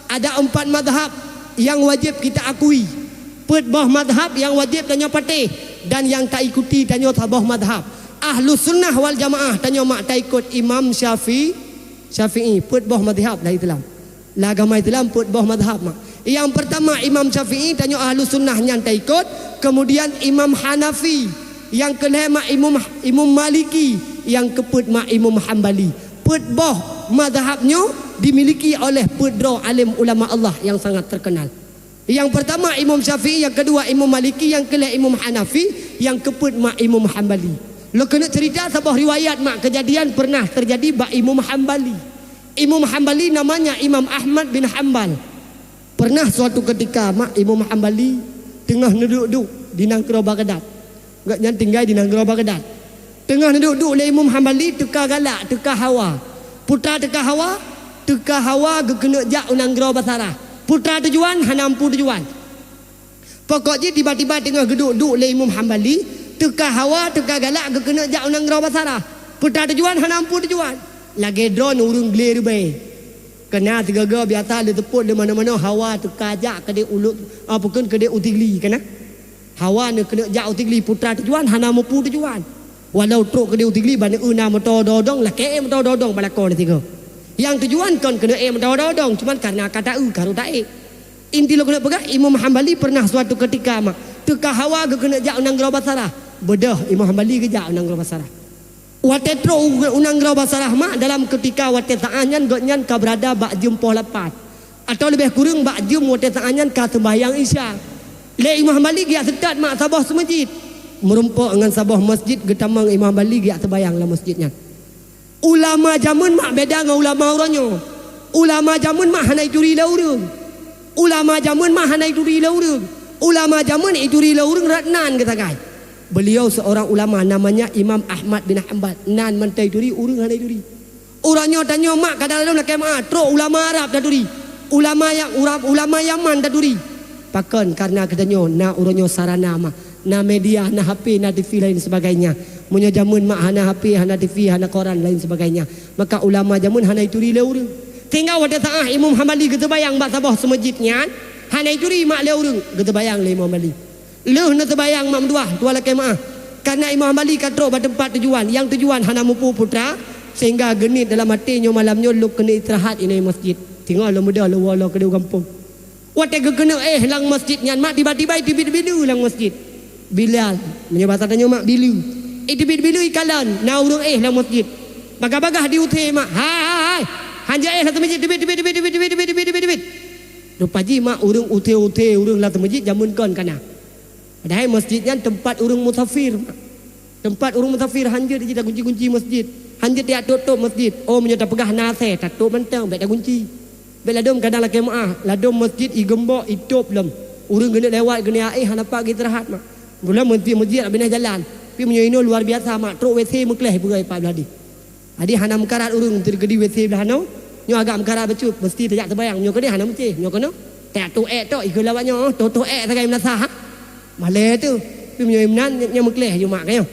ada empat mazhab yang wajib kita akui. Peuet boh mazhab yang wajib tanyoe patéh, dan yang taikuti tanyoe saboh mazhab. Ahlus Sunnah wal Jamaah, tanyoe mak taikot Imam Syafi-, Syafi'i, peuet boh mazhab dalam Islam. Lam agama Islam peuet boh mazhab mak. Nyang peurtama Imam Syafi'i, tanyoe Ahlus Sunnah nyan taikot, kemudian Imam Hanafi, nyang keulhèe mak Imam, Imam Maliki, nyang keupeuet mak Imam Hambali. Peuet boh mazhab nyoe dimiliki oleh peuet droe alim ulama Allah nyang sangat terkenal. Nyang peurtama Imam Syafi'i, nyang keudua Imam Maliki, nyang keulhèe Imam Hanafi, nyang keupeuet mak Imam Hambali. Lôn keuneuk ceurita saboh riwayat mak keujadian peureunah teujadi bak Imam Hambali. Imam Hambali namanya Imam Ahmad bin Hambal. Peureunah suatu keutika mak Imam Hambali teungoh neuduek-duek di nanggroe Baghdad. Gobnyan tinggai di nanggroe Baghdad. Teungoh neuduek-duek lé Imam Hambali teuka galak, teuka hawa. Peue teuma teuka hawa? Teuka hawa geukeuneuk jak u nanggroe Basarah. Peue teuma tujuan? Hana mupeue tujuan. Pokok jih tiba-tiba teungoh geuduek-duek lé Imam Hambali, teuka hawa, teuka galak geukeuneuk jak u nanggroe Basarah. Peue teuma tujuan? Hana mupeue tujuan. Lagèe droeneuh ureueng glé ribèe. Kana sigoe-goe biasa lé seupôt lé manoe-manoe hawa teuka jak keudéh u lôn, ah, bukon keudéh u Sigli kana. Hawa neukeuneuk jak u Sigli peue teuma tujuan, hana mupeue tujuan. Walau trok keudéh u Sigli ban eu na moto dodong, lakèe moto dodong bak lakoe lé sigoe. Nyang tujuan kon keuneuk ék moto dodong, cuman karena ka taeu ka rhot taék. Inti lôn keuneuk peugah, Imam Hambali peureunah suatu keutika mak teuka hawa geukeuneuk jak u nanggroe Basarah. Beudôh Imam Hambali geujak u nanggroe Basarah. Watèe trok u, u nanggroe Basarah mak, dalam keutika watèe saát nyan gobnyan ka beurada bak jeuem poh lapan, atawa leubeh kureueng bak jeuem watèe saát nyan ka seumbahyang Isya. Lé Imam Hambali geujak seutôt mak saboh seumeujid. Meurumpok ngon saboh masjid geutamong Imam Hambali geujak seumbahyang lam masjid nyan. Ulama jameun mak beda ngon ulama uroe nyoe. Ulama jameun mak hana ituri lé ureueng. Ulama jameun mak hana ituri lé ureueng. Ulama jameun ituri lé ureueng rot nan geusagai. Beliau seorang ulama namanya Imam Ahmad bin Hambal. Nan mantong ituri, ureueng hana ituri. Uroe nyoe tanyoe mak kadang-kadang lakèe meu'ah, trok ulama Arab taturi. Ulama ya-, ura-, ulama Yaman taturi. Pakon? Karena geutanyoe na uroe nyoe sarana mak. Na media, na H P, na T V lain sebagainya. Meunyoe jameun mak hana H P, hana T V, hana koran lain sebagainya, maka ulama jameun hana ituri lé ureueng. Sehingga watèe saát Imam Hambali geuteubayang bak saboh seumeujid nyan, hana ituri mak lé ureueng, geuteubayang lé Imam Hambali. Lheueh neuteubayang mak meuduah, tuan lakèe meu'ah. Karena Imam Hambali ka trok bak teumpat tujuan, nyang tujuan hana mupeue peue teuma, sehingga geuniet dalam até nyoe malam nyoe lôn keuneuk istirahat inoe masjid. Singoh lôn beudôh lôn woe lôn keudéh u gampông. Watèe geukeuneuk éh lam masjid nyan mak, tiba-tiba iteubiet bileue lam masjid. Bilal, meunyoe basa tanyoe mak bileue. Iteubiet bileue ikalon, na ureueng éh lam masjid. Bagah-bagah di use mak, "Hai, hai, hai! Hanjeuet éh lam seumeujid, teubiet, teubiet, teubiet!" Rupa jih mak ureueng use-use ureueng lam seumeujid jameun kon kana. Padahai masjid nyan teumpat ureueng musafir mak. Teumpat ureueng musafir, hanjeuet jih tagunci-gunci masjid. Hanjeuet tajak tôp-tôp masjid. Oh, meunyoe tapeugah na asèe, tatôp mantong, bèk tagunci. Bèk ladôm kadang lakèe meu'ah, ladôm masjid igeumbok, itôp lom. Ureueng geuneuk lewat, geuneuk éh, hana pat geuistirahat mak. Mula masjid-masjid rab binéh jalan. Tapi meunyoe inoe luar biasa mak, trok W C meukleh beureukat pat blah deh. Jadi hana meukarat ureueng teukeudi W C blah nyoe. Nyoe agak meukarat bacut, meusti tajak teubayang. Nyoe keudeh hana meucéh. Nyoe keunoe tajak tôp ék tok, ikheun lawat nyoe, tôp-tôp ék sagai meunasah. Malèe teuh. Tapi meunyoe meunan, nyoe meukleh ju mak ka nyoe.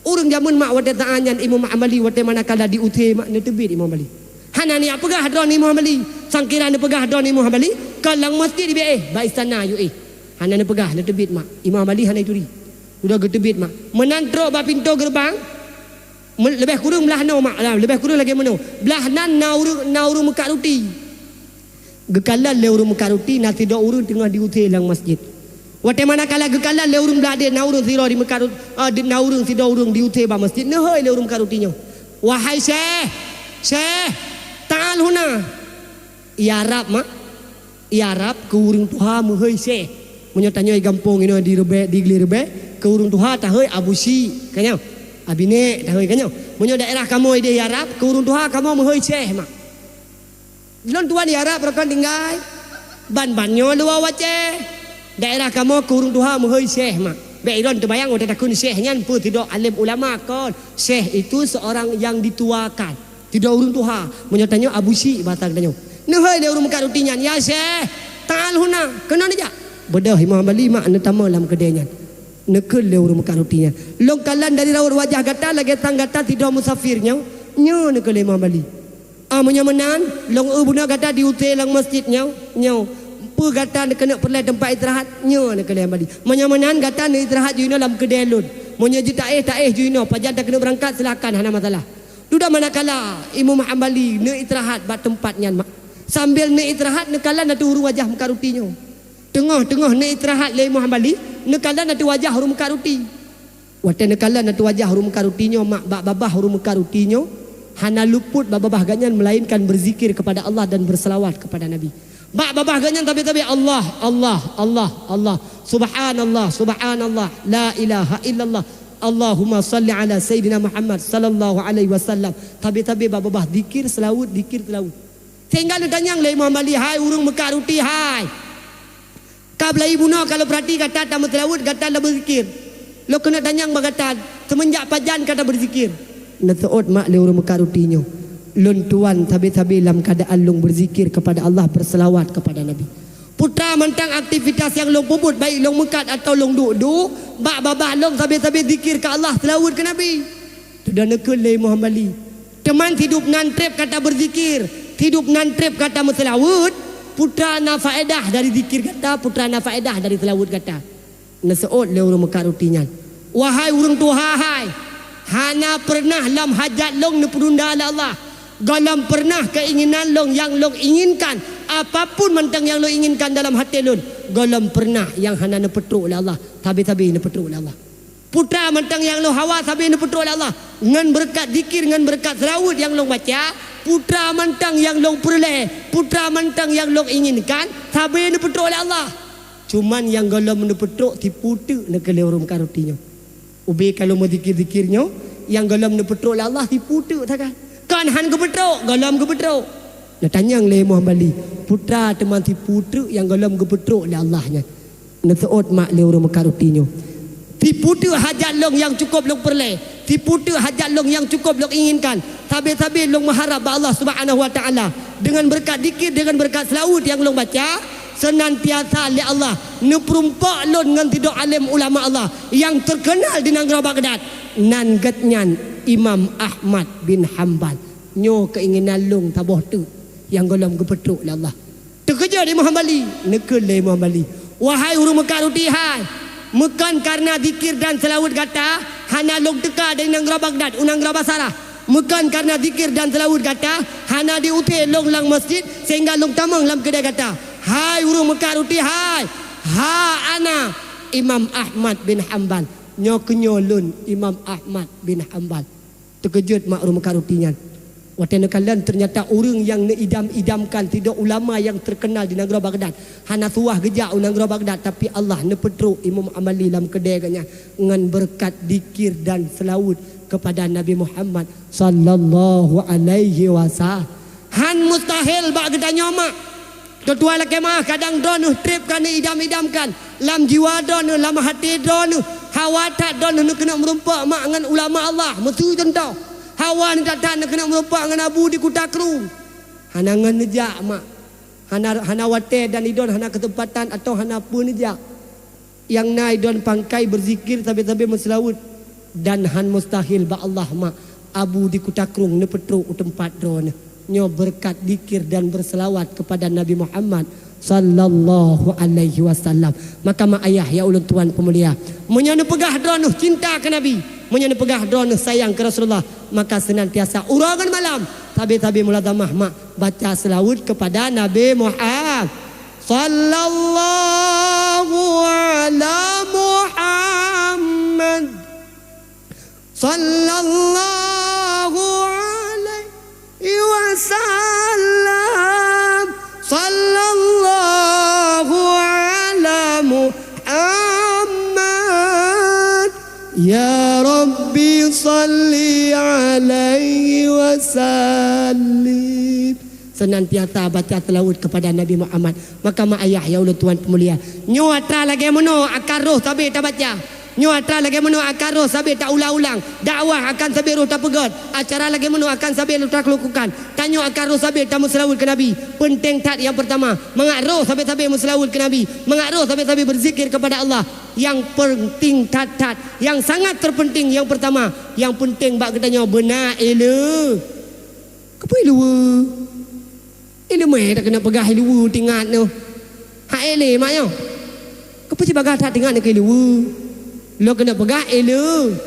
Ureueng jameun mak watèe saát nyan Imam Hambali watèe manakala di use mak neuteubiet Imam Hambali. Hana neujak peugah droeneuh Imam Hambali. Sangkira neupeugah droeneuh Imam Hambali, ka lam masjid ibèk éh, bak istana yue éh. Hana neupeugah, neuteubiet mak. Imam Hambali hana ituri. Udah geuteubiet mak. Meunan trok bak pintoe geureubang, me-, leubeh kureueng blah nyoe mak, leubeh kureueng lagèe meunoe. Blah nan na ureueng, na ureueng meukat ruti. Geukalon lé ureueng meukat ruti na sidroe ureueng teungoh di use lam masjid. Watèe manakala geukalon lé ureueng blah deh na ureueng sidroe di meukat rut-, ah, di, na ureueng sidroe ureueng di use bak masjid, neuhôi lé ureueng meukat ruti nyoe, "Wahai syekh, syekh, ta'al huna." Iarab mak, iarab keu ureueng tuha meuhôi syekh. Meunyoe tanyoe gampông inoe di Rubek, di Gli Rubek, keu ureueng tuha tahôi Abu Syik, ka nyoe. Abi Nek tahôi, ka nyoe. Meunyoe daerah kamoe ideh iarab, keu ureueng tuha kamoe meuhôi syekh mak. Lôn tuan iarab rokon tinggai. Ban-ban nyoe luwa wacée. Daerah kamoe keu ureueng tuha meuhôi syekh mak. Bèk ilôn teubayang watée takheun syekh nyan peue, sidroe alim ulama kon. Syekh itu seorang yang dituakan. Sidroe ureueng tuha. Meunyoe tanyoe Abu Syik basa geutanyoe. Neuhôi lé ureueng meukat ruti nyan, "Ya syekh, ta'al huna, keunoe neujak." Beudôh Imam Hambali mak neutamong lam keudè nyan. Neukheun lé ureueng meukat ruti nyan, "Lôn kalon dari raut wajah gata lagée sang gata sidroe musafir nyoe." "Nyoe," neukheun lé Imam Hambali. "Ah, meunyoe meunan, lôn eu bunoe gata di use lam masjid nyoe, nyoe. Peue gata neukeuneuk peureulée teumpat istirahat?" "Nyoe," neukheun lé Imam Hambali. "Meunyoe meunan, gata neuistirahat ju inoe lam keudè lôn. Meunyoe jeuet taéh, taéh ju inoe. Pajan takeuneuk beurangkat, silakan, hana masalah." Dudoe manakala Imam Hambali neuistirahat bak teumpat nyan mak, Sambil neuistirahat, neukalon ateueh ureuëng wajah meukat ruti nyoe. Teungoh-teungoh neuistirahat lé Imam Hambali, neukalon ateueh wajah ureuëng meukat ruti. Watée neukalon ateueh wajah ureuëng meukat ruti nyoe, mak, bak babah ureuëng meukat ruti nyoe, hana luput bak babah gobnyan melainkan berzikir kepada Allah dan berselawat kepada Nabi. Bak babah gobnyan tabe-tabe, "Allah, Allah, Allah, Allah. Subhanallah, subhanallah. La ilaha illallah. Allahumma salli ala Sayyidina Muhammad sallallahu alaihi wasallam." Tabe-tabe bak babah zikir, selawat, zikir, selawat. Sehingga neutanyong lé Imam Hambali, "Hai ureuëng meukat ruti, hai! Ka beulai bunoe ka lôn peurati gata tameuseulaweuet, gata tameubeuzikir. Lôn keuneuk tanyong bak gata, seumeunjak pajan gata beuzikir?" Neuseuôt mak lé ureuëng meukat ruti nyoe, "Lôn tuan sabe-sabe lam keuadaan lôn beuzikir keupada Allah, beuseulaweuet keupada Nabi. Putra mantong aktivitas nyang lôn peubuet, baik lôn meukat atawa lôn duek-duek, bak babah lôn sabe-sabe zikir keu Allah, seulaweuet keu Nabi." Teudeungoe kheun lé Imam Hambali, "Teuma sidub nan treb gata beuzikir, sidub nan treb gata meuseulaweuet, putra na faedah dari zikir gata, putra na faedah dari seulaweuet gata." Neuseuôt lé ureuëng meukat ruti nyan, "Wahai ureuëng tuha hai, hana peureunah lam hajat lôn neupeununda lé Allah. Gohlom peureunah keuinginan lôn nyang lôn inginkan, apapun mantong nyang lôn inginkan dalam até lôn, gohlom peureunah nyang hana neupeutrok lé Allah, sabe-sabe neupeutrok lé Allah. Putra mantong nyang lôn hawa sabe neupeutrok lé Allah. Ngon beureukat zikir, ngon beureukat seulaweuet nyang lôn baca, putra mantong nyang lôn peureulée, putra mantong nyang lôn inginkan, sabe neupeutrok lé Allah. Cuman nyang gohlom neupeutrok sipu teuk," neukheun lé ureuëng meukat ruti nyoe. "Ubé ka lôn meuzikir-zikir nyoe, nyang gohlom neupeutrok lé Allah sipu teuk sagai. Kon han geupeutrok, gohlom geupeutrok." Neutanyong lé Imam Hambali, "Putra teuma sipu teuk nyang gohlom geupeutrok lé Allah nyan?" Neuseuôt mak lé ureuëng meukat ruti nyoe, "Sipu teuk hajat lôn nyang cukôp lôn peureulée, sipu teuk hajat lôn nyang cukôp lôn inginkan, sabe-sabe lôn meuharab bak Allah Subhanahu wa Taala. Deungon beureukat zikir, deungon beureukat seulaweuet nyang lôn baca, seunantiasa lé Allah neupeurumpok lôn ngon sidroe além ulama Allah nyang teukeunal di nanggroe Baghdad. Nan gobnyan Imam Ahmad bin Hambal. Nyoe keuinginan lôn saboh teuk nyang gohlom geupeutrok lé Allah." Teukeujot Imam Hambali, neukheun lé Imam Hambali, "Wahai ureuëng meukat ruti hai, meukon kareuna zikir dan seulaweuet gata hana lôn teuka dari nanggroe Baghdad u nanggroe Basarah. Meukon kareuna zikir dan seulaweuet gata hana diusé lôn lam masjid sehingga lôn tamong lam keudée gata. Hai ureuëng meukat ruti hai, ha ana Imam Ahmad bin Hambal. Nyoe keuh nyoe lôn Imam Ahmad bin Hambal." Teukeujot mak ureuëng meukat ruti nyan. Watée neukalon, teunyata ureuëng nyang neuidam-idamkan sidroe ulama nyang teukeunal di nanggroe Baghdad, hana suwah geujak u nanggroe Baghdad, tapi Allah neupeutrok Imam Hambali lam keudée gobnyan ngon beureukat zikir dan seulaweuet keupada Nabi Muhammad sallallahu alaihi wasallam. Han mustahil bak geutanyoe mak. Teutuai lakée meuah, kadang droeneuh treb ka neuidam-idamkan lam jiwa droeneuh, lam até droeneuh. Hawa that droeneuh neukeuneuk meurumpok mak ngon ulama Allah. Meusu cuntoh, hawa that-that neukeuneuk meurumpok ngon Abu di Kuta Krueng. Hana ngon neujak mak. Hana, hana watée dan idon hana keuseumpatan atawa hana peue neujak. Nyang na idon pangkai beuzikir sabe-sabe meuseulaweuet, dan han mustahil bak Allah mak Abu di Kuta Krueng neupeutrok u teumpat droeneuh. Nyoe beureukat zikir dan beuseulawat keupada Nabi Muhammad sallallahu alaihi wasallam. Maka mak ayah ya ulôn tuan peumulia, meunyoe neupeugah droeneuh cinta keu Nabi, meunyoe neupeugah droeneuh sayang keu Rasulullah, maka seunantiasa uroe ngon malam sabe-sabe mulazamah mak baca seulaweuet keupada Nabi Muhammad. Sallallahu ala Muhammad. Sallallahu alaihi wasallam. Sallallahu ala Muhammad. Ya Rabbi salli alaihi wasallim. Seunantiasa baca seulaweuet keupada Nabi Muhammad. Maka mak ayah ya ulôn tuan peumulia, nyoe atra lagée meunoe akan roh sabe tabaca. Nyoe atra lagée meunoe akan roh sabe taulang-ulang. Dakwah akan sabe roh tapeugét. Acara lagée meunoe akan sabe roh talakukan. Tanyoe akan roh sabe tameuseulaweuet keu Nabi. Peunteng that nyang peurtama, mangat roh sabe-sabe meuseulaweuet keu Nabi. Mangat roh sabe-sabe beuzikir keupada Allah. Nyang peunteng that-that, nyang sangat teupeunténg nyang peurtama, nyang peunteng bak geutanyoe beuna ileue. Keupeue ileue? Ileumé takeuneuk peugah ileue tingat nyoe. Hak ilée mak nyoe. Keupeue sibagaih that tingat nyoe keu ileue? Lôn keuneuk peugah ileue.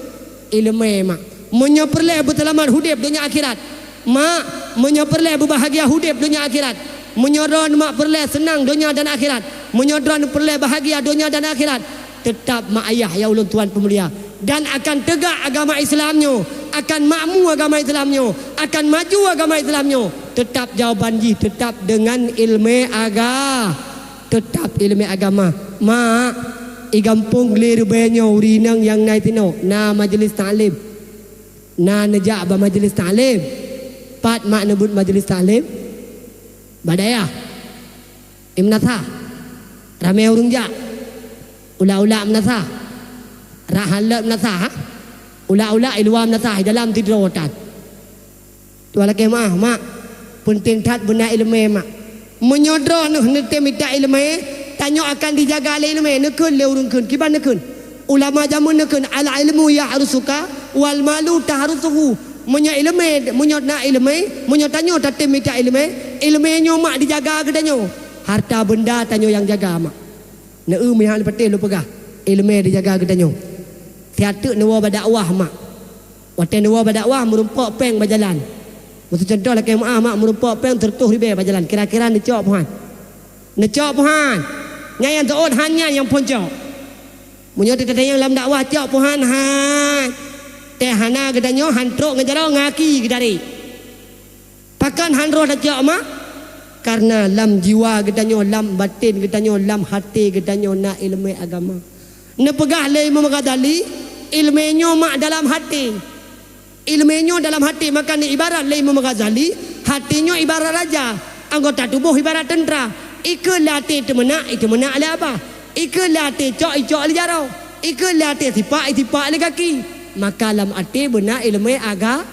Ileumé mak. Meunyoe peureulée beuseulamat udeb donya akhirat. Mak, meunyoe peureulée beubahgia udeb donya akhirat. Meunyoe droeneuh mak peureulée seunang donya dan akhirat, meunyoe droeneuh peureulée bahagia donya dan akhirat, teutab mak ayah ya ulôn tuan peumulia, dan akan teugak agama Islam nyoe, akan makmu agama Islam nyoe, akan maju agama Islam nyoe, teutab jawaban jih teutab deungon ileumé aga-, teutab ileumé agama. Mak, i gampông Glé Reubée nyoe ureueng inong nyang na i sinoe, na majeulis taklim. Na neujak bak majeulis taklim. Pat mak neubeuet majeulis taklim? Bak dayah. I meunasah. Ramé ureueng jak. Ulak-ulak meunasah. Rak halot meunasah, ha? Ulak-ulak i luwa meunasah, i dalam sidroe tan. Tuan lakée meuáh, mak. Peunteng that beuna ileumé, mak. Meunyoe droeneuh neutem mita ileumé, tanyoe akan dijaga lé ileumé, neukheun lé ureueng kheun, kiban neukheun. Ulama jameun neukheun, "Al-ilmu yahrusuka wal malu tahrusuhu." Meunyoe ileumé, meunyoe na ileumé, meunyoe tanyoe tatem mita ileumé, ileumé nyoe mak dijaga geutanyoe. Harta beunda tanyoe nyang jaga, mak. Neu meuhai patéh lôn peugah, ileumé dijaga geutanyoe. Siat teuk neuwoe bak dakwah, mak. Watée neuwoe bak dakwah, meurumpok péng bak jalan. Meucuntoh lakée meuáh, mak, meurumpok péng seureutôh ribée bak jalan, kira-kira neucok puhan. Neucok puhan. Nyan nyang teuôt han nyan nyang phon cok. Meunyoe teutatanyong lam dakwah cok puhan, han. Teuh hana geutanyoe han trok ngon jaroe, ngaki geutarek. Pakon han roh tacok, mak? Kareuna lam jiwa geutanyoe, lam baten geutanyoe, lam haté geutanyoe na ileumé agama. Neupeugah lé Imam Ghazali, ileumé nyoe mak dalam haté. Ileumé nyoe dalam haté, maka neuibarat lé Imam Ghazali, haté nyoe ibarat raja, anggota tuboh ibarat teuntra. Ikheun lé até teumeunak, iteumeunak lé abah. Ikheun lé até cok, icok lé jaroe. Ikheun lé até sipak, isipak lé gaki. Maka lam até beuna ileumé aga-,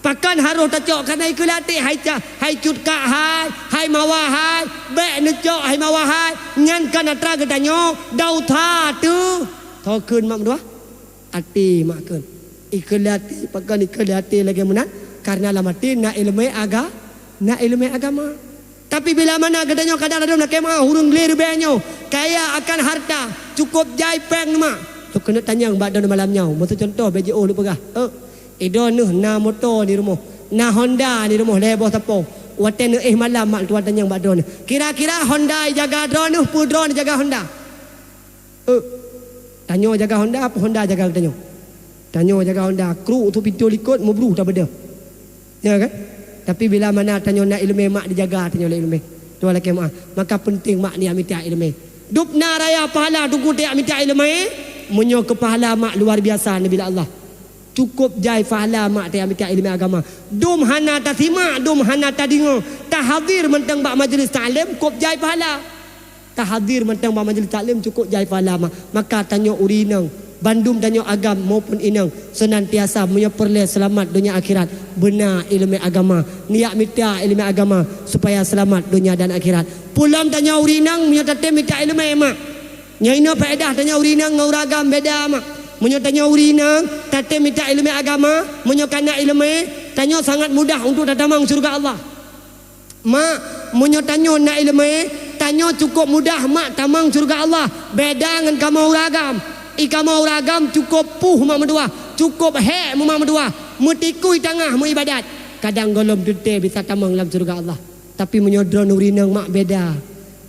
Pakon harôh tacok keunan keu até, hai ca-, hai cut kak hai, hai mawa hai, bék neucok hai mawa hai, nyan kon atra geutanyoe, dausa teuh. Tho kheun mak meutuah? Até mak kheun. Ikheun lé até, pakon ikheun lé até lagée meunan? Kareuna lam até na ileumé aga-, na ileumé agama. Tapi bila mana geutanyoe kadang ladôm lakée meuáh ureuëng glé ribée nyoe, kaya akan harta, cukôp jai péng mak. Lôn keuneuk tanyong bak droeneuh malam nyoe, meucuntoh bék jiôh lôn peugah. Eh, droeneuh na moto di rumoh, na Honda di rumoh lhée boh sapo. Watée neuéh malam mak tuan tanyong bak droeneuh. Kira-kira Honda jaga droeneuh, peue droeneuh jaga Honda? Eh, tanyoe jaga Honda, peue Honda jaga geutanyoe? Tanyoe jaga Honda, kruk su pintoe likot, meubruh tabeudôh. Ya kan? Tapi bila mana tanyoe na ileumé mak dijaga tanyoe lé ileumé. Tuan lakée meuáh, maka peunteng mak nyak mita ileumé. Dub na raya pahala teungku tajak mita ileumé, meunyoe keu pahala mak luar biasa neubila Allah. Cukôp jai pahala mak tajak mita ileumé agama. Dum hana tasimak, dum hana tadeungoe, tahadhir mantong bak majeulis taklim, kôp jai pahala. Tahadhir mantong bak majeulis taklim cukôp jai pahala mak. Maka tanyoe ureuëng inong, bandum tanyoe agam maupun inong, seunantiasa meunyoe peureulée seulamat donya akhirat, beuna ileumé agama, nyak mita ileumé agama supaya seulamat donya dan akhirat. Peulom tanyoe ureuëng inong meunyoe tatem mita ileumé mak. Nyoe inoe faedah tanyoe ureuëng inong ngon ureuëng agam beda mak. Meunyoe tanyoe ureuëng inong tatem mita ileumé agama, meunyoe kana ileumé, tanyoe sangat mudah untuk tatamong syeuruga Allah. Mak, meunyoe tanyoe na ileumé, tanyoe cukôp mudah mak tamong syeuruga Allah. Beda ngon kamoe ureuëng agam. I kamoe ureuëng agam cukôp puih mak meutuah, cukôp hék mak meutuah, meutikui tangah meuibadat. Kadang gohlom teuntée bisa tamong lam syeuruga Allah. Tapi meunyoe droeneuh ureuëng inong mak beda.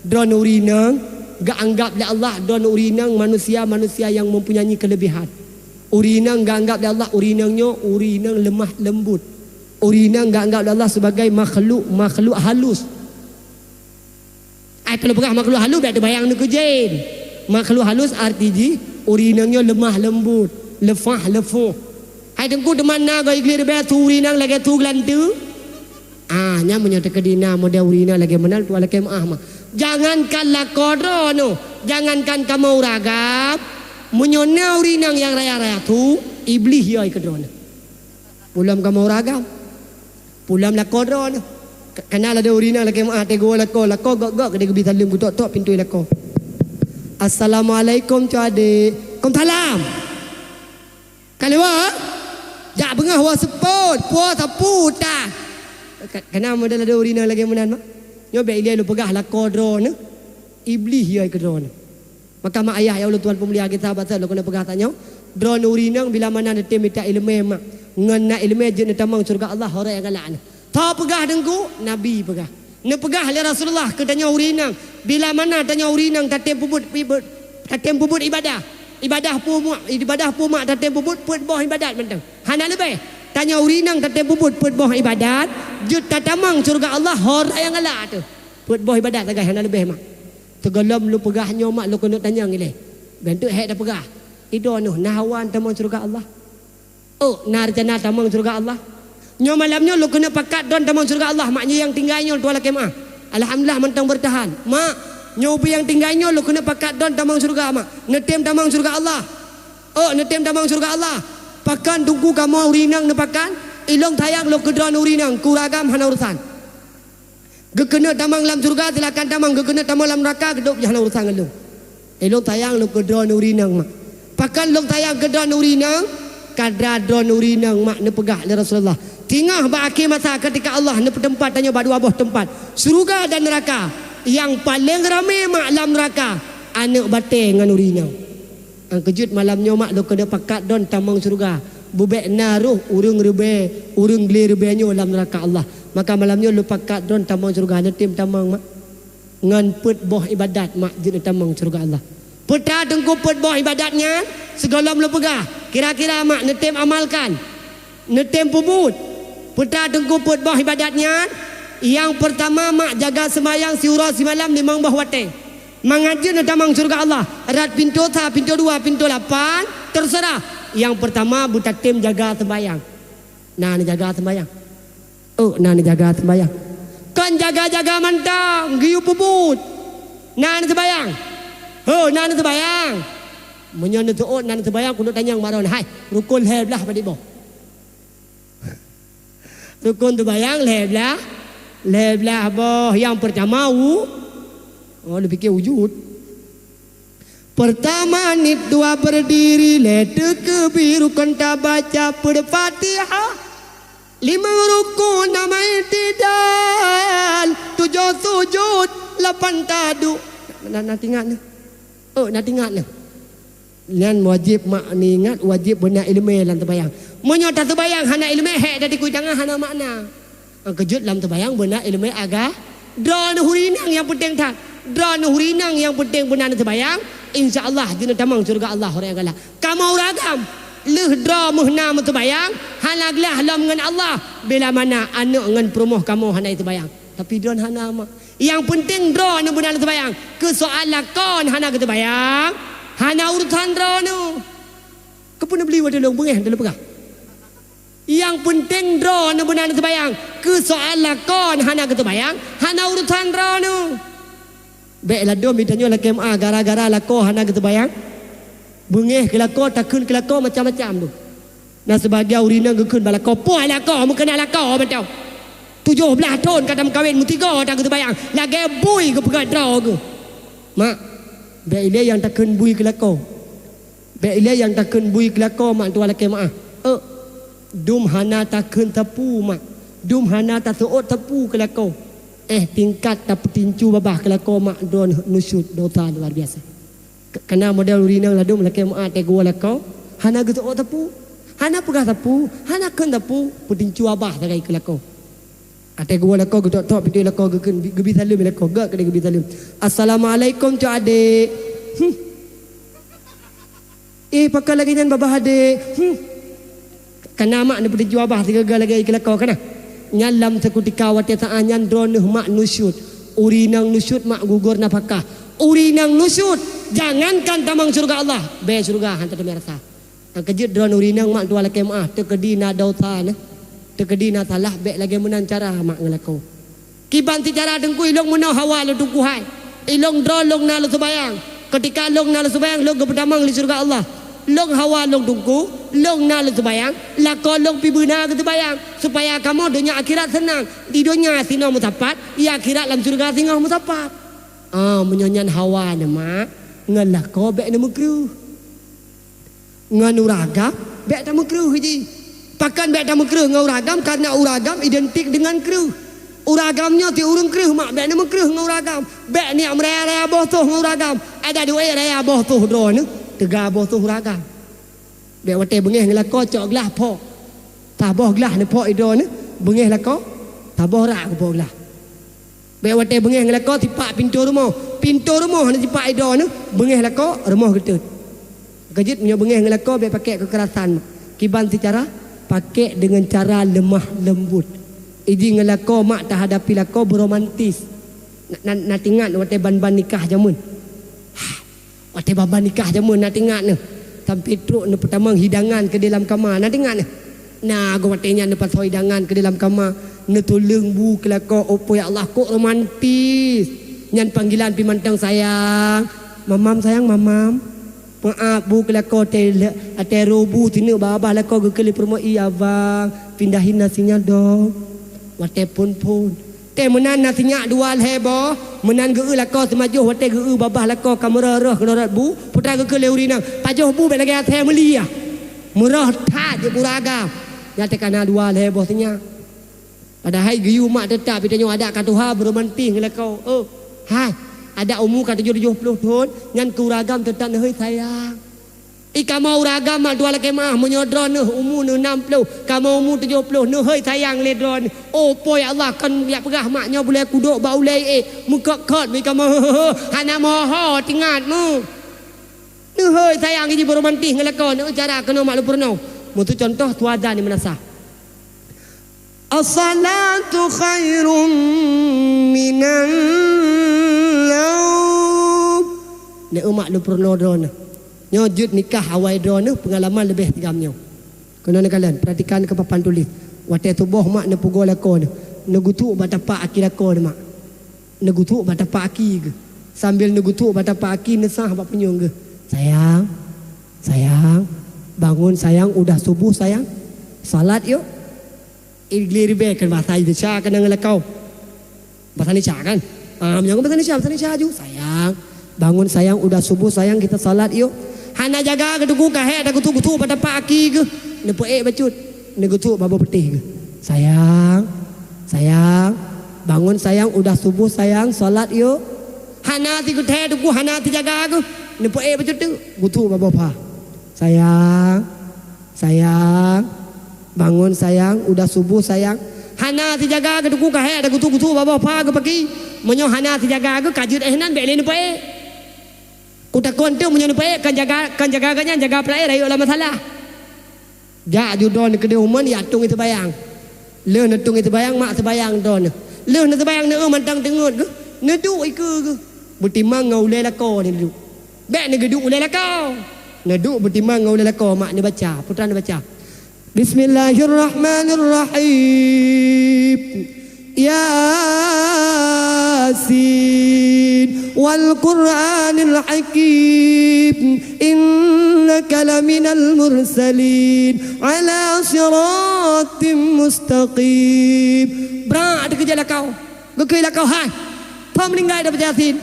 Droeneuh ureuëng inong geuanggab lé Allah, droeneuh ureuëng inong manusia-manusia nyang mempunyai kelebihan. Ureuëng inong geuanggab lé Allah, ureuëng inong nyoe ureuëng inong lemah lembut. Ureuëng inong geuanggab lé Allah sebagai makhluk, makhluk halus. Ai, kalau peugah makhluk halus, bék teubayang neukeu jén. Makhluk halus arti jih, ureuëng inong nyoe lemah lembut, leupah leuphoh. Hai teungku, teuma na goe glé ribée su ureuëng inong lagée su geulanteue? Ah, nyan meunyoe teukeudi na model ureuëng inong lagée meunan, tuan lakée meuáh mak. Jangankan lakoe droeneuh, jangankan kamoe ureuëng agam, meunyoe na ureuëng inong nyang raya-raya su, Iblih yoi keu droeneuh. Peulom kamoe ureuëng agam. Peulom lakoe droeneuh. Ka-, kana ladôm ureuëng inong lakée meuáh teungoh lakoe, lakoe gok-gok keudeh geubi saleuem geutok-tok pintoe lakoe. "Assalamualaikum, cok adek." "Waalaikumsalam." "Ka lewat?" "Jak beungoh woe seupôt, puwoe sapeue tah." Ka-, kana model ladôm ureuëng inong lagée meunan mak. Nyoe bék ilée lôn peugah lakoe droeneuh, Iblih yoi keu droeneuh. Maka mak ayah nyang ulôn tuan peumulia, geutanyoe basa lôn keuneuk peugah tanyoe, droeneuh ureuëng inong bila mana neutem mita ileumé mak, ngon na ileumé jeuet neutamong syeuruga Allah, ho rot nyang galak nyoe. Soe peugah teungku? Nabi peugah. Neupeugah lé Rasulullah keu tanyoe ureueng inong, bila mana tanyoe ureueng inong tatem peubuet, peubuet, tatem peubuet ibadah. Ibadah peue mak, ibadah peue mak tatem peubuet, peuet boh ibadat mantong. Hana leubeh. Tanyoe ureueng inong tatem peubuet, peuet boh ibadat, jeuet tatamong syeuruga Allah ho raya nyang galak teuh. Peuet boh ibadat sagai hana leubeh mak. Sigohlom lôn peugah nyoe mak lôn keuneuk tanyong ilée. Bentuk hék tapeugah. Idroeneuh na hawa tamong syeuruga Allah. Oh, na reuncana tamong syeuruga Allah. Nyoe malam nyoe lôn keuneuk pakat droen tamong syeuruga Allah, mak nyoe nyang tinggai nyoe tuan lakée meu'ah. Alhamdulillah mantong beurtahan. Mak, nyoe ubé nyang tinggai nyoe lôn keuneuk pakat droen tamong syeuruga mak. Neutem tamong syeuruga Allah. Oh, neutem tamong syeuruga Allah. Pakon teungku kamoe ureueng inong neupakon? Ilôn sayang lôn keu droen ureueng inong, keu ureueng agam hana urusan. Geukeuneuk tamong lam syeuruga, silakan tamong. Geukeuneuk tamong lam neuraka, geutôb jih hana urusan ngon lôn. Ilôn sayang lôn keu droen ureueng inong mak. Pakon lôn sayang keu droen ureueng inong? Kadra droen ureueng inong mak neupeugah lé Rasulullah. Singoh bak akhé masa keutika Allah neupeuteumpat tanyoe bak dua boh teumpat, syeuruga dan neuraka. Nyang paleng ramé mak lam neuraka, aneuk batée ngon ureueng inong. Nyang keujeuet malam nyoe mak lôn keuneuk pakat droen tamong syeuruga. Beubek na roh ureueng reubée, ureueng glé reubée nyoe lam neuraka Allah. Maka malam nyoe lôn pakat droen tamong syeuruga, neutem tamong mak. Ngon peuet boh ibadat mak jeuet neutamong syeuruga Allah. Peue teungku peuet boh ibadat nyan? Sigohlom lôn peugah, kira-kira mak neutem amalkan, neutem peubuet. Peue teungku peuet boh ibadat nyan? Nyang peurtama mak jaga seumayang siuroe simalam limong boh watée. Mangat jeuet neutamong syeuruga Allah, rot pintoe sa, pintoe dua, pintoe lapan, teuseurah. Nyang peurtama beutatem jaga seumbahyang. Na neujaga seumbahyang. Oh, na neujaga seumbahyang. Kon jaga-jaga mantong, geuyue peubuet. Na neuseumayang. Ho, na neuseumayang. Meunyoe neuseuôt na neuseumayang, keuneuk tanyong bak droen, "Hai, rukon lhée blaih padit boh?" Rukon seumayang lhée blaih, lhée blaih boh. Nyang peurtama u-, oh, lôn pike wujud. Peurtama niet dua beurdiri, lhée teukeubir rukon tabaca peuet Fatihah, limong rukon na i'tidal, tujoh sujud, lapan taduek. Na, na, na tingat neuh. Oh, na tingat neuh. Nyan wajéb mak neuingat, wajéb beuna iéleumé lam teubayang. Meunyoe taseubayang hana iéleumé, hék tadikui tangan hana makna. Nyang keujeuet lam teubayang beuna iéleumé aga-, droeneuh ureueng inong nyang peunteng that. Droeneuh ureueng inong nyang peunteng beuna neuseubayang, insya Allah jeuet neutamong syeuruga Allah ureueng nyang galak. Kamoe ureueng agam, lheueh droe meuh na meuseubayang, hana glah lom ngon Allah, bila mana aneuk ngon peurumoh kamoe hana jiseubayang. Tapi droeneuh hana mak. Nyang peunteng droeneuh beuna neuseubayang. Keu soal lakoe hana geuseubayang, hana urusan droeneuh. Keupeue neubeli watée lôn beungéh teupeugah? Nyang peunteng droeneuh beuna neuseubayang. Keu soal lakoe hana geuseubayang, hana urusan droeneuh. Bék ladôm di tanyoe lakée meu'ah gara-gara lakoe hana geuseubayang. Beungéh keu lakoe, takheun keu lakoe macam-macam tu. Na seubagian ureueng inong geukheun bak lakoe, "Poh lakoe, meukeuna lakoe mantong. Tujoh blaih thon ka tameukawen, meutiga ta geuseubayang, lagée bui geupeugah droe geuh." Mak, bék ilée nyang takheun bui keu lakoe. Bék ilée nyang takheun bui keu lakoe mak tuan lakée meu'ah. Euk, dum hana takheun sapeue mak, dum hana taseuôt sapeue keu lakoe. Eh, tingkat tapeutincu babah keu lakoe mak droeneuh nusyut dosa luar biasa. Ka-, kana model ureueng inong ladôm lakée meu'ah teuh geuwoe lakoe, hana geuseuôt sapeue, hana peugah sapeue, hana kheun sapeue, peutincu babah sagai keu lakoe. Watée geuwoe lakoe geutok-tok pintoe lakoe geukheun, geubi saleuem lakoe, gak keudeh geubi saleuem. "Assalamualaikum, cok adék." Hmm. "Eh, pakon lagée nyan babah adék?" Hmm. Kana mak neupeutincu babah sigaga lagée keu lakoe kana. Nyan lam seukutika watée saát nyan droeneuh mak nusyut. Ureueng inong nusyut mak gugur nafakah. Ureueng inong nusyut, jangankan tamong syeuruga Allah, bék syeuruga hana teumé rasa. Nyang keujeuet droeneuh ureueng inong mak tuan lakée meu'ah, teukeudi na dosa neuh, teukeudi na salah, bék lagée meunan cara mak ngon lakoe. Kiban sicara teungku, ilôn meunoe hawa lôn teungku hai. Ilôn droe lôn na lôn seubayang. Keutika lôn na lôn seubayang, lôn geupeutamong lé syeuruga Allah. Lôn hawa lôn teungku, lôn na lôn seubayang, lakoe lôn pih beuna geuseubayang, supaya kamoe donya akhirat seunang. Di donya sinoe meusapat, di akhirat lam syeuruga singoh meusapat. Ah, meunyoe nyan hawa neuh mak, ngon lakoe bék neumeukreueh. Ngon ureueng agam, bék tameukreueh jih. Pakon bék tameukreueh ngon ureueng agam? Karena ureueng agam identik deungon kreueh. Ureueng agam nyoe ti ureueng kreueh mak, bék neumeukreueh ngon ureueng agam. Bék neujak meuraya-raya boh soh ngon ureueng agam. Ada duek raya boh soh droeneuh, teuga boh soh ureueng agam. Bék watée beungéh ngon lakoe cok glah phok. Saboh glah neuphok droeneuh, beungéh lakoe, saboh rak geuphok glah. Bék watée beungéh ngon lakoe sipak pintoe rumoh. Pintoe rumoh hana sipak idroe neuh, beungéh lakoe rumoh geutot. Keujeuet meunyoe beungéh ngon lakoe bék pakék keukerasan. Kiban seucara pakék deungon cara leumah leumbot. Iji ngon lakoe mak tahadapi lakoe beromantis. Na, na, na teuingat watée ban-ban nikah jameun. Watée ban-ban nikah jameun na teuingat neuh. Sampoe trok neupeutamong hidangan keu di lam kama na teuingat neuh. Na goe watée nyan neupasoe hidangan keu di lam kama, neutuleueng bu keu lakoe, oh po ya Allah, kok romantis. Nyan panggilan pih mantong sayang. Mamam sayang, mamam. Maaf bu keu lakoe, tée le-, atée roh bu sineuk babah lakoe geukheun lé peurumoh, "Iya bang, pindahin nasi nyan dong." Watée phon-phon. Tée meunan nasi nyak dua lhée boh, meunan geu-eu lakoe seumajoh watée geu-eu babah lakoe ka meureuh-reuh keunoe rot bu, putra geukheun lé ureueng inong, "Pajoh bu bék lagée asée meuliah." Meureuh that jeuet bu ureueng agam. Nyan teuka na dua lhée boh sinyak. Padahai geuyue mak teutap, pih tanyoe adak ka tuha, beureumantis ngon lakoe. Oh, hai, adak umu ka tujoh tujoh ploh thon, nyan keu ureueng agam teutap neuhôi sayang. I kamoe ureueng agam mak dua lakée meuah, meunyoe droeneuh umu neuh nam ploh, kamoe umu tujoh ploh, neuhôi sayang lé droeneuh. Oh, po ya Allah, kon jak peugah mak nyoe bulée kudok bak ulée ié, meukot-kot mi kamoe, hana meuho-ho teuingat mu. Neuhôi sayang jih beureumantis ngon lakoe, neueu cara keunoe mak lôn peurunoe. Meusu contoh tuha dan di meunasah. As-salatu khairum minan naum. Neueu mak lôn peurunoe droeneuh. Nyoe jeuet nikah awai droeneuh peungalaman leubeh tigam nyoe. Keunoe neukalon, perhatikan keu papan tuléh. Watée tuboh mak neupeugoe lakoe neuh, neugeutuk bak tapak aki lakoe neuh mak. Neugeutuk bak tapak aki geuh. Sambil neugeutuk bak tapak aki neusah bak punyueng geuh. Sayang, sayang, bangun sayang, udah suboh sayang. Salat yuk. Igleh ribée kan bahasa Indonesia keunan ngon lakoe. Bahasa Indonesia kan? Ah, meunyoe bahasa Indonesia, bahasa Indonesia aju. Sayang, bangun sayang, udah suboh sayang, kita salat yuk. Hana jaga geuh teungku ka hék tageutuk-geutuk bak tapak aki geuh. Neupeuék bacut. Neugeutuk bak boh peutéh geuh. Sayang, sayang, bangun sayang, udah suboh sayang, salat yuk. Hana sigeutée teungku, hana sijaga geuh. Neupeuék bacut teuk, geutuk bak boh pha. Sayang, sayang, bangun sayang, udah suboh sayang. Hana sijaga geuh teungku ka hék tageutuk-geutuk bak boh pha geuh paki. Meunyoe hana sijaga geuh ka jeuet éh nan bék lé neupeuék. Kutakon teuk meunyoe neupeuék kan jaga, kan jaga geuh nyan jaga peuraya rayeuk lam masalah. Jak ju droeneuh keudeh u mon jak tueng ie seubayang. Lheueh neutueng ie seubayang mak seubayang droeneuh. Lheueh neuseubayang neueu mantong teungeut geuh, neuduek ikeue geuh. Beutimang ngon ulée lakoe neuduek. Bék neugeuduek ulée lakoe. Neuduek beutimang ngon ulée lakoe mak neubaca, putra neubaca. Bismillahirrahmanirrahim. Yasin wal Qur'anil Hakim, innaka laminal mursalin ala siratim mustaqim. Brak teukeujak lakoe, geukheun lakoe hai, phon meuninggai dak baca Yasin.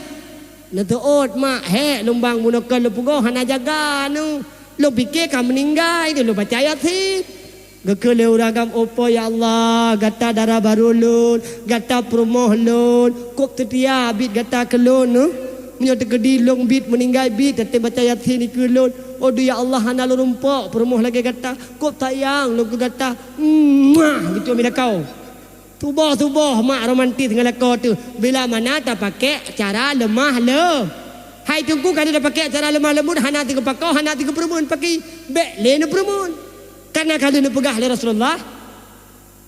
Neuteuôt mak, hék lumbang bunoe kon lôn peugoh hana jaga neuh. Lôn pike ka meuninggai neuh lôn baca Yasin. Geukheun lé ureuëng agam, "Oh Po ya Allah, gata dara barô lôn, gata peurumoh lôn, kôb seutia biet gata keu lôn neuh. Meunyoe teukeudi lôn biet meuninggai biet tatem baca Yasin dikeue lôn. Oh Due ya Allah, hana lôn rumpok peurumoh lagée gata, kôb sayang lôn keu gata." Muah, geucok mi lakoe. Tuboh-tuboh mak romantis ngon lakoe teuh bila mana tapakée cara leumah leuh. Hai Teungku, kana tapakée cara leumah leumbot, hana teugeupako, hana teugeupeurumeun paki, bék lé neupeurumeun. Kana ka lheueh neupeugah lé Rasulullah,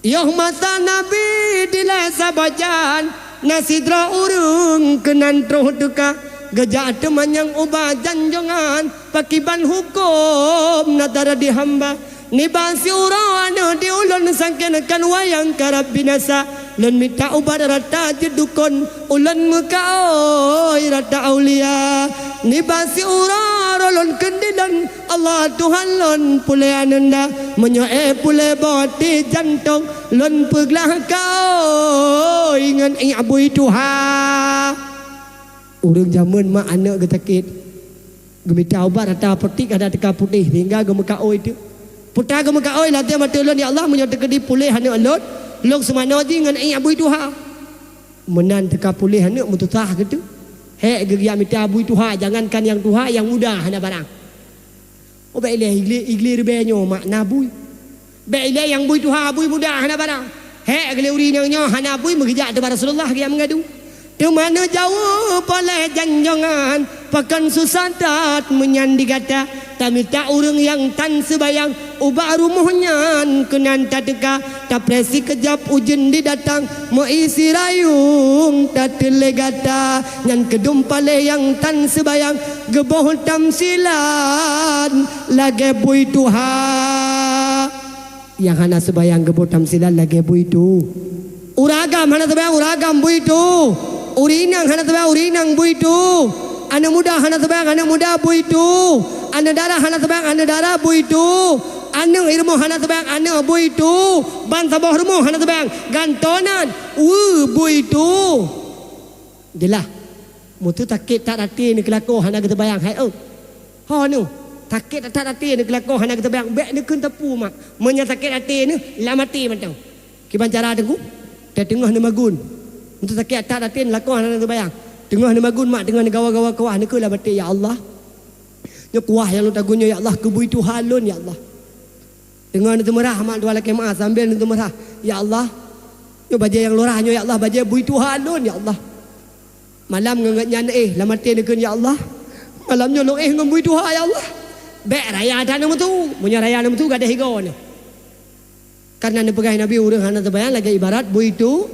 yoh masa Nabi dilée saboh jan, na sidroe ureuëng keunan troh teuka, geujak teumanyong ubat janjongan, pakiban huköm na tara di hamba. Nibak siuroe aneuëk di ulôn sangkén kan wayang karab binasa. Lôn mita ubat rata jeuet dukon, ulôn meukaôi rata aulia. Nibak siuroe lôn keudilon, Allah Tuhan lôn puléh aneunda. Meunyoe éh puléh boh ti jantong, lôn peuglah kaôi ngon ié bui tuha. Ureuëng jameun mak aneuëk geusakét. Geumita ubat rata apotik hana teuka puléh, sehingga geumeukaôi teuk. Putra geumeukaôi, lam até ulôn, "Ya Allah, meunyoe teukeudi puléh aneuëk lôn, lôn seumanoe jih ngon ié bui tuha." Meunan teuka puléh aneuëk meutusah geuh teuk. Hék geuh geujak mita bui tuha, jangankan nyang tuha, nyang muda hana barang. Oh, bék ilée, igleh, igleh ribée nyoe mak na bui. Bék ilée nyang bui tuha, bui muda hana barang. Hék geuh lé ureuëng nyang nyoe hana bui meugeujak teuh bak Rasulullah geujak meungadu. Teuma neujaweueb oleh janjongan, pakon susah that meunyan di gata. Tamita ureuëng nyang tan seubayang, ubak rumoh nyan keunan tateuka. Tapreh sikeujab ujeuen didatang, meu-i sirayueng tateulé gata. Nyan keudum paléh nyang tan seubayang, geuboh tamsilan lagée bui tuha. Nyang hana seubayang geuboh tamsilan lagée bui tu. Ureuëng agam hana seubayang, ureuëng agam bui tu. Ureuëng inong hana seubayang, ureuëng inong bui tu. Aneuëk muda hana seubayang, aneuëk muda bui tu. Aneuëk dara hana seubayang, aneuëk dara bui tu. Aneuëk i rumoh hana seubayang, aneuëk bui tu. Bansaboh rumoh hana seubayang, gantonan, wue bui tu. Jeulaih. Meunyoe sakét that até neuh keu lakoe hana geuseubayang, hai ôh. Ho neuh, sakét that até neuh keu lakoe hana geuseubayang, bék neukheun teupeu mak. Meunyoe sakét até neuh, lam até mantong. Kiban cara teungku, teungoh neumagun. Meunyoe sakét that até neuh lakoe hana geuseubayang. Teungoh neumagun mak, teungoh neugawa-gawa kuah, neukheun lam até, "Ya Allah, nyoe kuah nyang lôn tagun nyoe, ya Allah, keu bui tuha lôn, ya Allah." Teungoh neuteumeurah mak tuan lakée meu'ah, sambil neuteumeurah, "Ya Allah, nyoe bajée nyang lôn rhah nyoe, ya Allah, bajée bui tuha lôn, ya Allah." Malam ngon gobnyan éh, lam até neukheun, "Ya Allah, malam nyoe lôn éh ngon bui tuha, ya Allah." Bék raya that neumeusu, meunyoe raya neumeusu gadôh igoe neuh. Karena neupeugah Nabi, ureuëng hana seumayang lagée ibarat bui tu.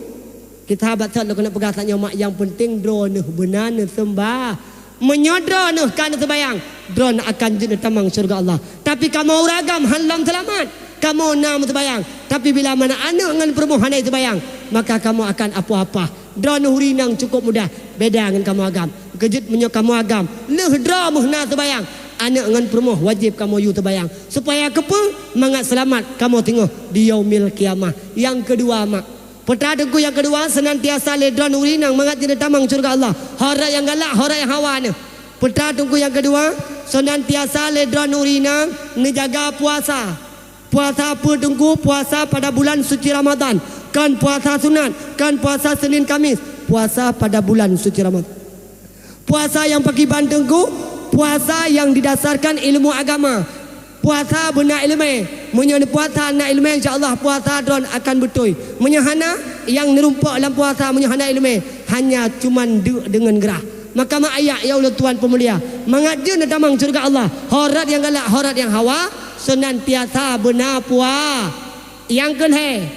Kita sahabat that lôn keuneuk peugah saat nyoe mak, nyang peunteng droeneuh beuna neuseumbah. Meunyoe droeneuh ka neuseumayang, droeneuh akan jeuet neutamong syeuruga Allah. Tapi kamoe ureuëng agam hán lom seulamat. Kamoe na meuseumayang, tapi bila mana aneuëk ngon peurumoh hana seumayang, maka kamoe akan apoh-apoh. Droeneuh ureuëng inong cukup mudah, beda ngon kamoe agam. Keujeuet meunyoe kamoe agam, lheueh droe meuh na seumayang, aneuëk ngon peurumoh wajéb kamoe yue seumayang. Supaya keupeue? Mangat seulamat kamoe teungoh di Yaumil Qiyamah. Nyang keudua mak, Peue teungku nyang keudua, seunantiasa lé droeneuh ureuëng inong mangat jeuet neutamong syeuruga Allah. Ho rot nyang galak, ho rot nyang hawa neuh. Peue teungku nyang keudua, seunantiasa lé droeneuh ureuëng inong neujaga puasa. Puasa peue teungku? Puasa pada bulan suci Ramadan. Kon puasa sunat, kon puasa Senin Kamis. Puasa pada bulan suci Ramadan. Puasa nyang pakriban teungku? Puasa nyang didasarkan ilmu agama. Puasa beuna iéleumé. Meunyoe neupuasa na iéleumé, insya Allah puasa droeneuh akan beutôi. Meunyoe hana, nyang neurumpok lam puasa meunyoe hana iéleumé, hanya cuman deuk deungon geurah. Maka mak ayah nyang ulôn tuan peumulia, mangat jeuet neutamong syeuruga Allah, ho rot nyang galak, ho rot nyang hawa, seunantiasa beuna pua-, nyang keu lhée.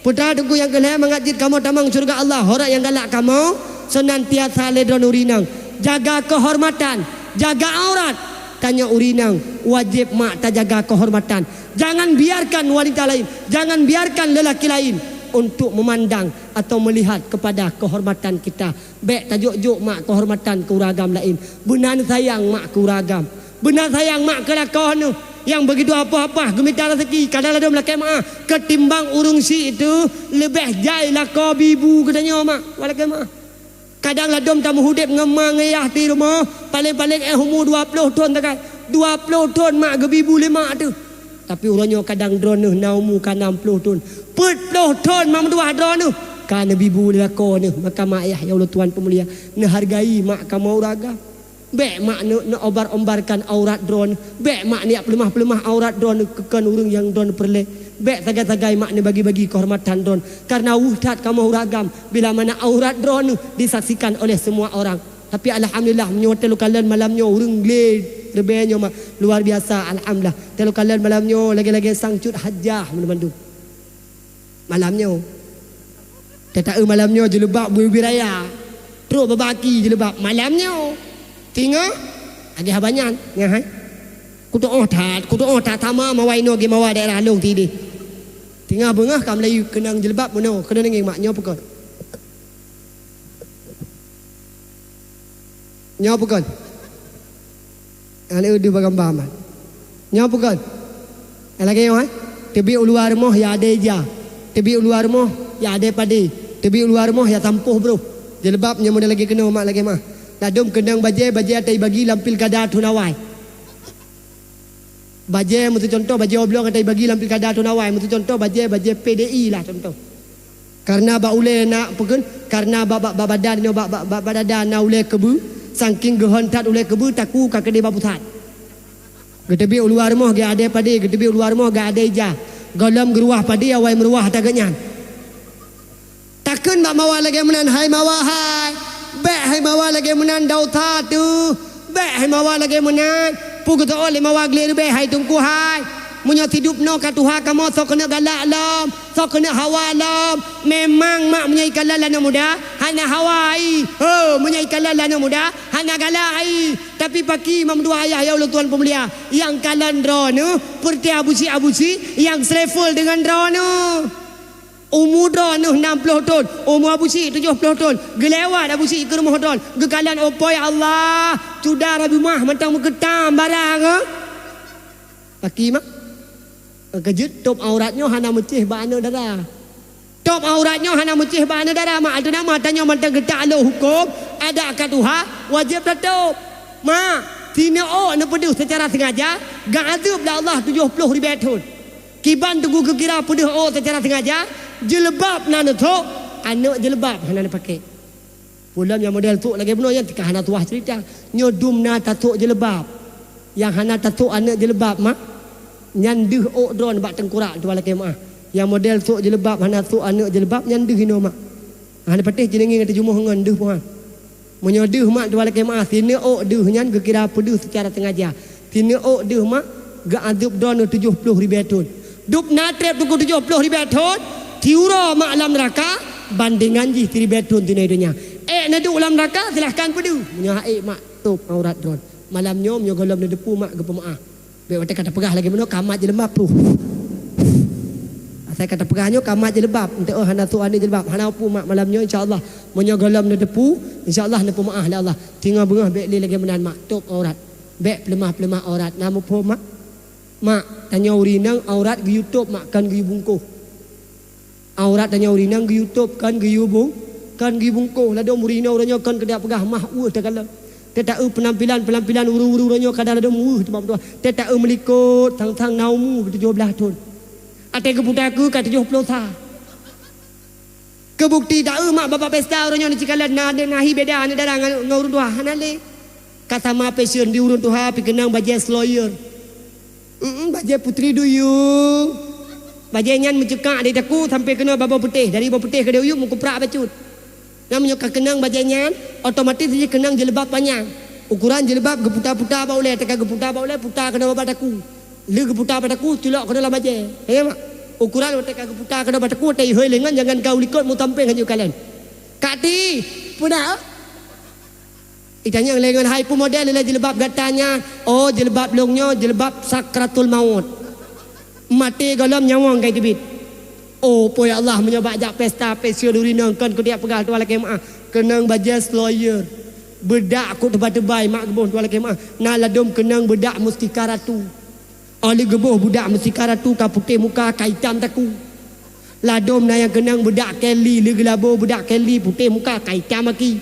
Peue teungku nyang keu lhée, mangat jeuet kamoe tamong syeuruga Allah, ho rot nyang galak kamoe, seunantiasa lé droeneuh ureuëng inong jaga keuhormatan, jaga aurat. Tanyoe ureuëng inong wajéb mak tajaga keuhormatan. Jangan biarkan wanita lain, jangan biarkan lelaki lain untuk memandang atau melihat kepada keuhormatan kita. Bék tajok-jok mak keuhormatan keu ureuëng agam laén. Beuna neusayang mak keu ureuëng agam. Beuna sayang mak keu lakoe neuh nyang beugitu apoh-apoh geumita raseuki, kadang ladom lakée meu'ah, keutimbang ureuëng syiek teuh leubeh jai lakoe bibu geutanyoe mak, walakée meu'ah. Kadang ladom tameuhudép ngon ma ngon yah di rumoh, paléng-paléng éh umu dua ploh thon sagai. Dua ploh thon mak geubibu lé mak teuh. Tapi uroe nyoe kadang droeneuh na umu ka nam ploh thon. Peuet ploh thon mak meutuwah droeneuh ka neubibu lé lakoe neuh, maka mak yah nyang ulôn tuan peumulia, neuhargai mak kamoe ureuëng agam. Bék mak neu-, neuombar-ombarkan aurat droeneuh. Bék mak neujak peuleumah-peuleumah aurat droeneuh keu kon ureuëng nyang droeneuh peureulée. Bék sagai-sagai mak neubagi-bagi keuhormatan droeneuh. Kareuna weueh that kamoe ureuëng agam bila mana aurat droeneuh disaksikan oleh semua orang. Tapi alhamdulillah, meunyoe watée lôn kalon malam nyoe ureuëng glé reubée nyoe mak, luar biasa, alhamdulillah. Watée lôn kalon malam nyoe lagée-lagée sang cut hajah meunyo bandum. Malam nyoe. Tataeu malam nyoe jilbab bui-bui raya. Trok babah aki jilbab malam nyoe. Teungoh lagée haba nyan, nyan hai. Kudoe that, kudoe that sama mawa inoe geumawa daerah lôn tideh. Teungoh beungoh ka meulayeue keunong jilbab meunoe, keunong ngieng mak nyoe peukon. Nyoe peukon. Aneuk deuh bagamba man. Nyoe peukon. Nyang lagée nyoe, eh? Teubiet u luwa rumoh ya adé ija. Teubiet u luwa rumoh ya adé padé. Teubiet u luwa rumoh ya sampôh broh. Jilbab nyoe model lagée keunoe mak lagée mah. Ladom keunong bajée, bajée ata ibagi lam pilkada thon awai. Bajée meuseucontoh bajée oblong ata ibagi lam pilkada thon awai, meuseucontoh bajée, bajée P D I lah contoh. Kareuna bak ulée na peukon, kareuna bak, bak, bak badan nyoe bak, bak, bak, bak dada na ulée keubeue, sangking geuhon that ulée keubeue taku ka keudeh bak pusat. Geuteubiet u luwa rumoh geu adé padé, geuteubiet u luwa rumoh geu adé ija. Gohlom geuruwah padé awai meuruwah ata geuhnyan. Takheun bak mawa lagée meunan, hai mawa hai. Bék hai mawa lagée meunan, dausa teuh. Bék hai mawa lagée meunan. Peue geuseuôt lé mawa glé ribée hai Teungku hai. Meunyoe sidub noe ka tuha kamoe, soe keuneuk galak lom, soe keuneuk hawa lom. Memang mak meunyoe ikalon lé aneuk muda, hana hawa ai. Ho, meunyoe ikalon lé aneuk muda, hana galak ai. Tapi paki mak meutuah ayah ya Allah Tuhan peumulia, nyang kalon droeneuh, peureuté Abusyik-Abusyik nyang selevel deungon droeneuh. Umu droeneuh nam ploh thon, umu Abusyik tujoh ploh thon, geulewat Abusyik keu rumoh droeneuh, geukalon, oh po ya Allah, cuda Rabi mah mantong meukeutam barang, eh. Paki mak. Keujeuet top aurat nyoe hana meucéh bak aneuk dara. Top aurat nyoe hana meucéh bak aneuk dara, mak. Ateueh nama tanyoe mantong geutak lôn huköm, adak ka tuha, wajéb tatop. Mak, sineuk ôk neupeudeuh seucara seungaja, geuazeub lé Allah tujoh ploh ribée thon. Kiban teungku geukira peudeuh ôk seucara seungaja, jilbab na neusôk, aneuk jilbab hana neupaké. Peue lom nyang model sôk lagée bunoe nyan teuka hana tuah ceurita. Nyoe dum na tasôk jilbab. Nyang hana tasôk aneuk jilbab, mak, nyan deuh ôk droeneuh bak teungkurak tuha lakée meuáh. Nyang model sôk jilbab hana sôk aneuk jilbab, nyan deuh inoe, mak. Hana patéh jineungieng ateueh jumoh ngon deuh puhan. Meunyoe deuh mak tuha lakée meuáh, sineuk ôk deuh nyan geukira peudeuh seucara seungaja. Sineuk ôk deuh mak geuazeub droeneuh tujoh ploh ribée thon. Dub na treb teungku tujoh ploh ribée thon, siuroe mak lam neuraka, bandengan jih siribée thon sinoe donya. Ék neuduek lam neuraka, silahkan peudeuh. Meunyoe hana ék mak, top aurat droeneuh. Malam nyoe meunyoe gohlom neuteupeue mak geupeumeuáh. Bék watée ka tapeugah lagée bunoe ka mat jilbab tu. Asai ka tapeugah nyoe ka mat jilbab, eunteuk hana sôk aneuk jilbab, hana peue mak malam nyoe insya Allah. Meunyoe gohlom neuteupeue, insya Allah neupeumeuáh lé Allah. Singoh beungoh bék lé lagée meunan mak, top aurat. Bék peuleumah-peuleumah aurat, na muphom mak? Mak, tanyoe ureueng inong aurat geuyue top mak, kon geuyue bungkôh. Aurat tanyoe ureueng inong geuyue top, kon geuyue bung-, kon geuyue bungkôh. Ladôm ureueng inong uroe nyoe kon keudiak peugah mah weueh takalon. Teuta-eu peunampilan-peunampilan ureueng-ureueng uroe nyoe kadang ladôm weueh teuma meutuah. Teuta-eu meulikot, sang-sang na umu keu tujoh blaih thon. Até geuputa keue ka tujoh ploh sa. Keu bukeuti ta-eu mak babah pesta uroe nyoe neucikalon na aneuk nahi beda aneuk dara ngon, ngon ureueng tuha, hana lé. Ka sama fashion di ureueng tuha pih keunong bajée sloyer. Mm, bajée putri duyung. Bajée nyan meucukak dari daku sampoe keunoe bak boh putéh, dari boh putéh keudéh u yup meukuprak bacut. Nyan meunyoe ka keunong bajée nyan, otomatis jih keunong jilbab panyang. Ukuran jilbab geuputa-puta bak ulée, teuka geuputa bak ulée, puta keunoe bak daku. Lheueh geuputa bak daku, culok keunoe lam bajée. Ka nyan mak? Ukuran watée ka geuputa keunoe bak daku, watée ihôi lé ngon jangan ka u likot meusampéng hana jikalon. Kati, peue na? Itanyong lé ngon hai peue model lé jilbab gata nyan? Oh, jilbab lôn nyoe jilbab sakratul maut. Maté gohlom nyawöng ka jiteubiet. Oh, po ya Allah, meunyoe bak jak pesta fashion ureueng inong kon keudiak peugah tuha lakée meuáh, keunong bajée sloyer. Beudak kok teubai-teubai mak geuboh tuha lakée meuáh. Na ladôm keunong beudak mustika ratu. Óh lheueh geuboh beudak mustika ratu ka putéh muka ka itam takue. Ladôm na nyang keunong beudak Kelly, lheueh geulabô beudak Kelly putéh muka ka itam aki.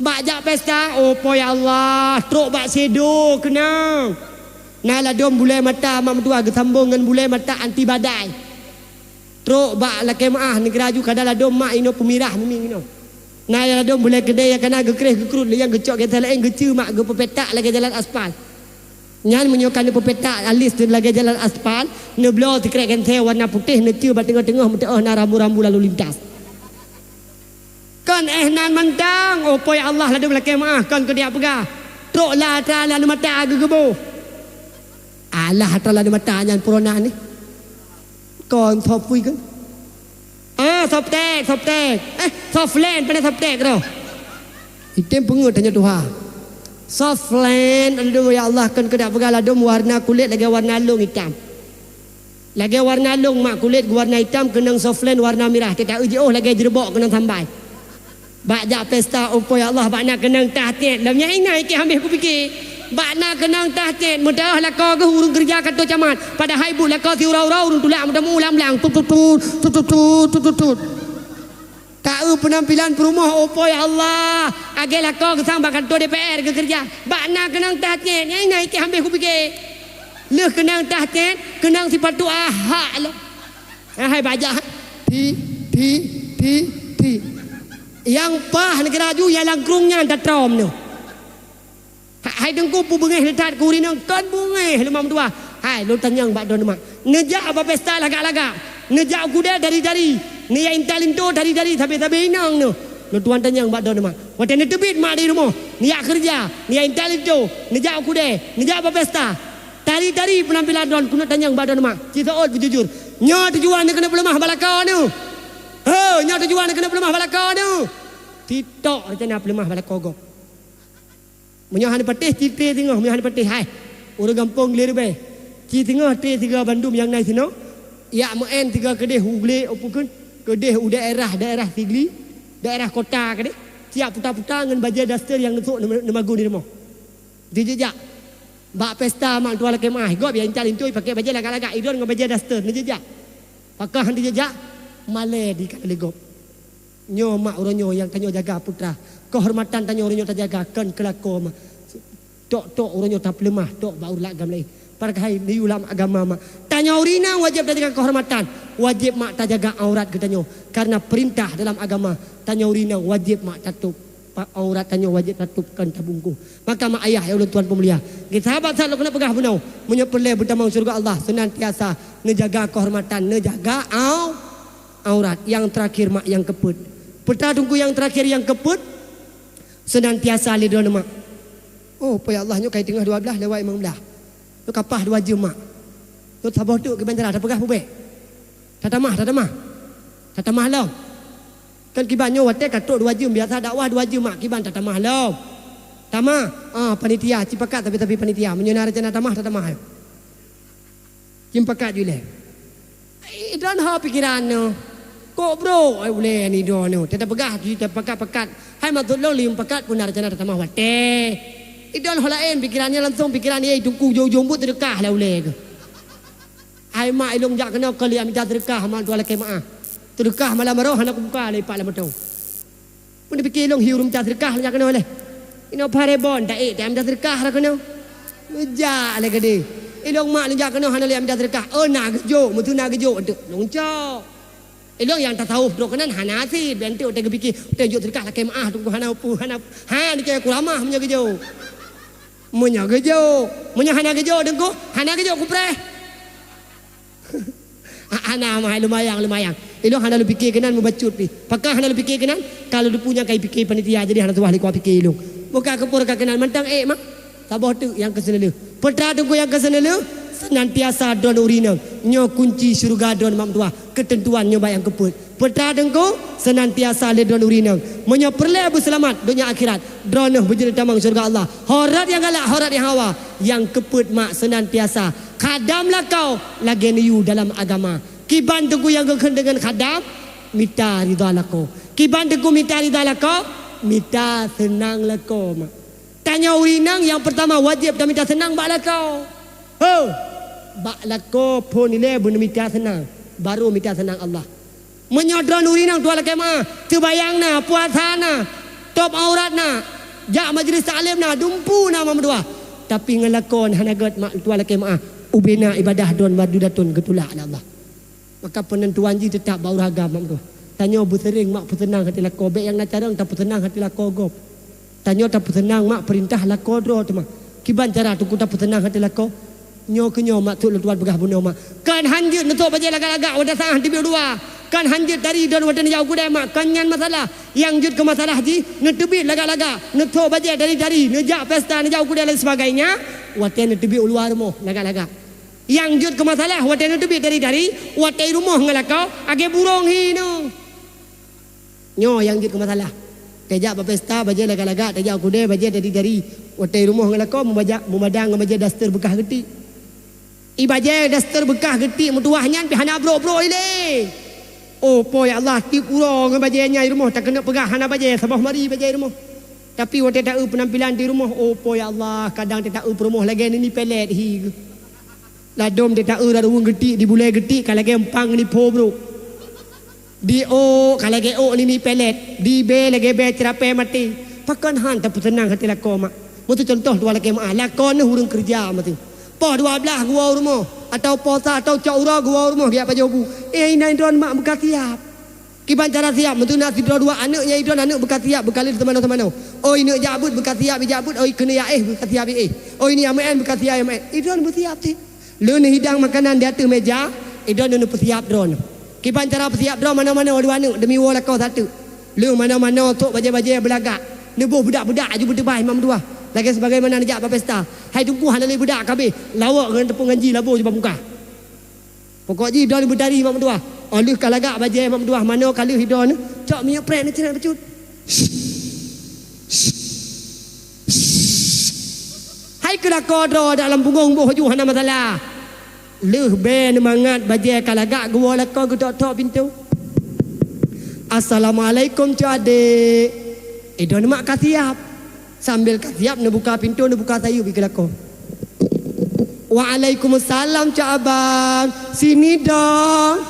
Bak jak pesta, oh po ya Allah, trok bak sedo keunong. Na ladôm bulée mata mak meutuah geusambong ngon bulée mata anti badai. Trok bak lakée meuáh neugeuraju kada ladôm mak inoe peumirah miming inoe. Na nyang ladôm bulée keudée nyang kana geukréh geukrot lé nyang geucok gata laén geucue mak geupeupetak lagée jalan aspal. Nyan meunyoe ka neupeupetak alis lagée jalan aspal, neubloe sikrek gensée warna putéh neucue bak teungoh-teungoh meuteuoh na rambu-rambu lalu lintas. Kon éh nan mantong, oh po ya Allah ladôm lakée meuáh kon keudiak peugah. Trok la atra lalu mata geugeuboh. Alah atra lalu mata nyan purona ni. Kon sopui kan? Ah, softek, softek. Eh, soflen, pane softek roh. Item peungeut tanyoe tuha. Soflen, aduh ya Allah, kon keudak peugah ladom warna kulét lagée warna lông itam. Lagée warna lông mak kulét geuwarna itam keunong soflen warna mirah, teuta jiôh lagée jeureubok keunong sambai. Bak jak pesta, oh po ya Allah, bak na keunong tah cét. Lom nyan ingai keu habéh kupike. Bak na keunong tah cét, meudaoh lakoe geuh ureuëng keureuja kanto camat. Padahai buet lakoe siuroe-uroe ureuëng tulak meudamu ulang-ulang. Tut, tut, tut. Ka eu peunampilan peurumoh, oh po ya Allah. Agée lakoe geusang bak kanto D P R geukeureuja. Bak na keunong tah cét, nyan ingai keu habéh kupike. Lheueh keunong tah cét, keunong sipatu ahak lom. Hai bajak. Ti, ti, ti, ti. Nyang paih lagée laju nyang lam krueng nyan tatrom nyoe. Ha-, hai teungku peue beungéh that keu ureuëng inong, kon beungéh lom meutuah. Hai lôn tanyong bak droeneuh mak. Neujak bak pesta lagak-lagak. Neujak u keudè dari-dari. Neujak intat linto dari-dari sabe-sabe inong nyoe. Lôn tuan tanyong bak droeneuh mak. Watée neuteubiet mak di rumoh, neujak keureuja, neujak intat linto, neujak u keudè, neujak bak pesta. Tari-tari peunampilan droen keuneuk tanyong bak droeneuh mak. Ci seuôt beujujur. Nyoe tujuan neuh keuneuk peuleumah bak lakoe neuh. Ho, nyoe tujuan neuh keuneuk peuleumah bak lakoe neuh. Titok rencana peuleumah bak lakoe gob. Meunyoe hana patéh, ci tré singoh, meunyoe hana patéh, hai. Ureuëng gampông glé ribée. Ci singoh tré sigoe bandum nyang na sinoe, yak meu'en sigoe keudeh u glé, peue kheun, keudeh u daerah-daerah Sigli, daerah kota keudeh, siap puta-puta ngon bajée daster nyang neusok neuma-, neumagun di rumoh. Jijak. Bak pesta mak tuan lakée meu'ah, gob nyang intat linto paké bajée lagak-lagak, idon ngon bajée daster, neujijak. Pakon han jijak, malée di ka lé gob. Nyoe mak uroe nyoe nyang tanyoe jaga putra. Keuhormatan tanyoe uroe nyoe tajaga kon keu lakoe mak. Tok-tok uroe nyoe tapeuleumah, tok bak ureuëng agam laén. Padahai neuyue lam agama mak. Tanyoe ureuëng inong wajéb tajaga keuhormatan. Wajéb mak tajaga aurat geutanyoe. Karena peurintah dalam agama, tanyoe ureuëng inong wajéb mak tatôb. Pa-, aurat tanyoe wajéb tatôb kon tabungkôh. Maka mak ayah nyang ulôn tuan peumulia, geusahabat that lôn keuneuk peugah bunoe, meunyoe peureulée beutamong syeuruga Allah, seunantiasa neujaga keuhormatan, neujaga au-, aurat. Nyang teurakhir mak nyang keupeuet. Peue teuma teungku nyang teurakhir nyang keupeuet? Seunantiasa lé droeneuh mak. Oh, po ya Allah, nyoe ka teungoh dua blaih lewat limong blaih. Nyoe ka paih dua jeuem mak. Nyoe saboh teuk kiban cara tapeugah peue bék. Tatamah, tatamah. Tatamah lom. Kan kiban nyoe watée ka trok dua jeuem, biasa dakwah dua jeuem mak, kiban tatamah lom. Tamah, ah, panitia, ci pakat tapi-tapi panitia. Meunyoe na rencana tamah, tatamah. Ci pakat ju ilée. Idon ho pikeran nyoe. Kok brok, ai ulée ni idon nyoe. Teuta peugah ju tapakat-pakat. Hai maksud lôn lé pakat pun na rencana tatamah watée. Idon ho laén pikeran nyoe langsung pikeran, "Ye, teungku ujong-ujong buet teudeukah lah ulée keuh." Hai mak, ilôn jak keunoe kon lé mita seudeukah mak tuan lakée meu'ah. Seudeukah malam baroe hana kubuka lé pat lam moto. Meunyoe pike ilôn hiu mita seudeukah lôn jak keunoe lé. Inoe parebon taék ta mita seudeukah lah keunoe. Neujak lé keudeh. Ilôn mak lôn jak keunoe hana lé mita seudeukah. Oh, na geujok, meuteu na geujok teuk. Lôn cok. Ilôn nyang tasawuf droe keunan hana sit, ben teuk watée geupike, watée jok seudeukah lakée meu'ah teungku hana peue, hana, ha, ni keu kuramah meunyoe geujok. Meunyoe geujok, meunyoe hana geujok teungku, hana geujok kupreh. Hana mah, lumayang, lumayang. Ilôn hana lôn pike keunan mubacut pih. Pakon hana lôn pike keunan? Ka lôn teupeu nyang ka jipike panitia, jadi hana tuwah lé kuah pike ilôn. Buka keupur ka keunan mantong ék mah. Saboh teuk nyang keuseuleuh. Peue teuma teungku nyang keuseuleuh, seunantiasa droeneuh ureuëng inong. Nyoe kunci syeuruga droeneuh mak meutuwah. Keuteuntuan nyoe bak nyang keupeuet. Peue teuma teungku, seunantiasa lé droeneuh ureuëng inong. Meunyoe peureulée beuseulamat donya akhirat, droeneuh beujeuet tamong syeuruga Allah. Ho rot nyang galak, ho rot nyang hawa, nyang keupeuet mak seunantiasa khadam lakoe lagée neuyue dalam agama. Kiban teungku nyang geukheun deungon khadam, mita ridha lakoe. Kiban teungku mita ridha lakoe, mita seunang lakoe mak. Tanyoe ureuëng inong nyang peurtama wajéb tamita seunang bak lakoe. Ho! Bak lakoe phon ilée beuneumeumita seunang, barô mita seunang Allah. Meunyoe droeneuh ureuëng inong tuan lakée meu'ah, seumayang na, puasa na, tôb aurat na, jak majelis taklim na, dumpeue na mak meutuwah. Tapi ngon lakoe hana gét mak tuan lakée meu'ah, ubena ibadah droeneuh madu daton geutulak lé Allah. Maka peunentuan jih teutap bak ureuëng agam mak meutuwah. Tanyoe beuseuring mak peuseunang até lakoe, bék nyang na carông tapeuseunang até lakoe gob. Tanyoe tapeuseunang mak peurintah lakoe droe teuma. Kiban cara teungku tapeuseunang até lakoe? Nyoe keuh nyoe maksud lôn tuan peugah bunoe mak. Kon han jeuet neusok bajée lagak-lagak watée saát teubiet u luwa. Kon han jeuet tari droeneuh watée neujak u keudè mak. Kon nyan masalah. Nyang jeuet keu masalah jih neuteubiet lagak-lagak, neusok bajée tari-tari, neujak pesta, neujak u keudè dan sebagainya. Watée neuteubiet u luwa rumoh lagak-lagak. Nyang jeuet keu masalah watée neuteubiet tari-tari, watée rumoh ngon lakoe, lagée burông hi nyoe. Nyoe nyang jeuet keu masalah. Tajak bak pesta bajée lagak-lagak, tajak u keudè bajée tari-tari. Watée rumoh ngon lakoe meubaja-, meumadang ngon bajée daster beukah geutik. I bajée daster beukah geutik meutuwah nyan pih hana brok-brok ilée. Oh, po ya Allah, tiep uroe ngon bajée nyan i rumoh takeuneuk peugah hana bajée saboh mari bajée i rumoh. Tapi watée taeu peunampilan di rumoh, oh, po ya Allah, kadang tataeu peurumoh lagée nini pelet hi. Ladôm tataeu raruweueng geutik, di bulée geutik ka lagée empang nipho brok. Di ôk ka lagée ôk nini pelet, di bée lagée bée ceurapée maté. Pakon han tapeuseunang até lakoe mak? Meuseu cuntoh tuan lakée meu'ah, lakoe neuh ureuëng keureuja meuseu. Poh dua blaih geuwoe u rumoh, atawa poh sa atawa cok uroe geuwoe u rumoh geujak pajoh bu. Eh, inan droen mak beukah siab. Kiban cara siab, meuseu na sidroe dua aneuëk nyang idon aneuëk beukah siab, beukah lheueh seumanoe-seumanoe. Oh, ineuk jak beuet beukah siab ijak beuet, oh, ikeuneuk jak éh beukah siab iéh. Oh, ineuk jak meu'en beukah siab meu'en. Idon beusiab cit. Lheueh neuhidang makanan di ateueh meja, idon neupeusiab droen. Kiban cara peusiab droen manoe-manoe dua aneuëk demi woe lakoe sateuk. Lheueh manoe-manoe trok bajèe-bajèe beulagak, neuboh beudak-beudak aju beuteubai Mak Meutuah, lagèe sebagaimana neujak bak pesta. Hai Teungku hana lé beudak ka abéh, lawok ngon teupeu ngon ji labo aju bak muka. Pokok jih droeneuh beutari Mak Meutuah. Óh lheueh ka lagak bajèe Mak Meutuah, manoe ka lheueh droeneuh, cok minyeuk prèk neucrèt bacut. Hai keu lakoe droe dak lam bungong boh ju hana masalah. Lheueh bèe neumangat bajèe ka lagak geuwoe lakoe geutok-tok pintoe. "Assalamualaikum, Cok Adék." Eh, droeneuh mak ka siap. Sambil ka siap neubuka pintoe, neubuka sayeuep i keu lakoe. "Waalaikumsalam, Cok Abang. Sini dong."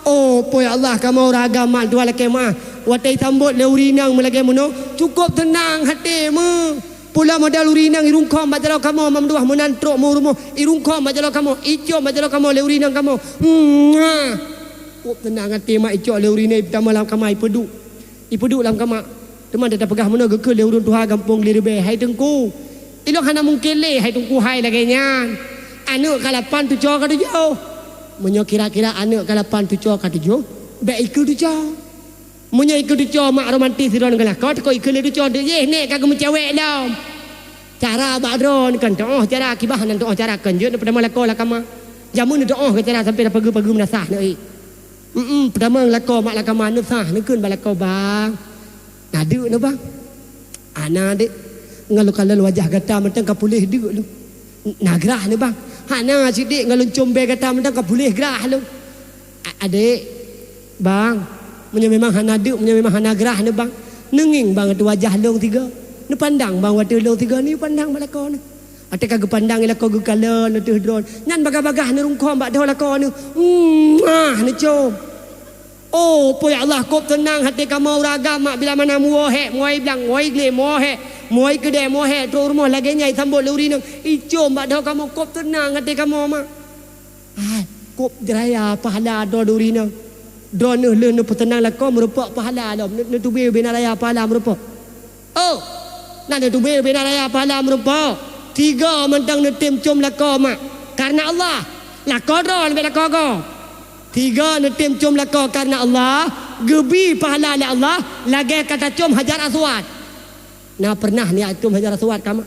Oh, poi Allah, kamoe ureueng agam mak dua lakèe meuah. Watèe sambot lé ureueng inong meulagèe meunoe, cukôp teunang até meuh. Pula model ureueng inong irungkông bak jaroe kamoe, Mak Meutuah, meunan trok meu rumoh, irungkông bak jaroe kamoe, icok bak jaroe kamoe lé ureueng inong kamoe. Muah. Cukôp teunang até mak icok lé ureueng inong, itamong lam kama, ipeuduek. Ipeuduek lam kama. Teuma tapeugah meunoe geukheun lé ureueng tuha gampông Gliribèe, "Hai Teungku, ilôn hana mungken lé hai Teungku hai lagèe nyan. Aneuk ka lapan, tucoe ka tujoh. Meunyoe kira-kira aneuk ka lapan, tucoe ka tujoh, bèk ikeue tucoe. Meunyoe ikeue tucoe mak romantis sidroe ngon lakoe, teukô ikeue lé tucoe, teuk jéh nèk ka geumeucawèk lom." Cara bak droeneuh kan teu'oh cara, kiban hana teu'oh cara, kon jeuet neupeutamong lakoe lam kama. Jameun neuteu'oh keu cara sampoe tapageue-pageue meunasah neuék. Mm-mm, peutamong lakoe mak lam kama, neusah, neukheun bak lakoe, "Bang, na deuk neuh, Bang?" "Hana, Dék. Ngon lôn kalon wajah gata mantong ka puléh deuk lôn. Na grah neuh, Bang?" "Hana cit, Dék, ngon lôn com bèe gata mantong ka puléh grah lôn." "A-, Adék, Bang, meunyoe memang hana deuk, meunyoe memang hana grah neuh, Bang, neungieng, Bang, ateueh wajah lôn sigoe. Neupandang, Bang, watèe lôn sigoe, neupandang bak lakoe neuh." Watèe ka geupandang i lakoe geukalon ateueh droeneuh, nyan bagaih-bagaih neurungkông bak dhoe lakoe neuh. Muah, neucom. Oh, poi Allah, kôp teunang até kamoe ureueng agam mak, bila mana meuwoe hék, meuwoe blang, meuwoe glé, meuwoe hék, meuwoe keudè, meuwoe hék, trok rumoh lagèe nyan isambot lé ureueng inong, icom bak dhoe kamoe, kôp teunang até kamoe mak. Hai, kôp raya pahala droeneuh ureueng inong. Droeneuh lheueh neupeuteunang lakoe meurumpok pahala lom, neu-, neutubé ubé na raya pahala meurumpok. Oh, na neutubé ubé na raya pahala meurumpok. Tiga mantong neutem com lakoe mak, kareuna Allah. Lakoe droeneuh, bèk lakoe gob. Tiga neutem com lakoe kareuna Allah, geubi pahala lé Allah lagèe ka tacom Hajar Aswad. Na pernah neujak com Hajar Aswad kamoe?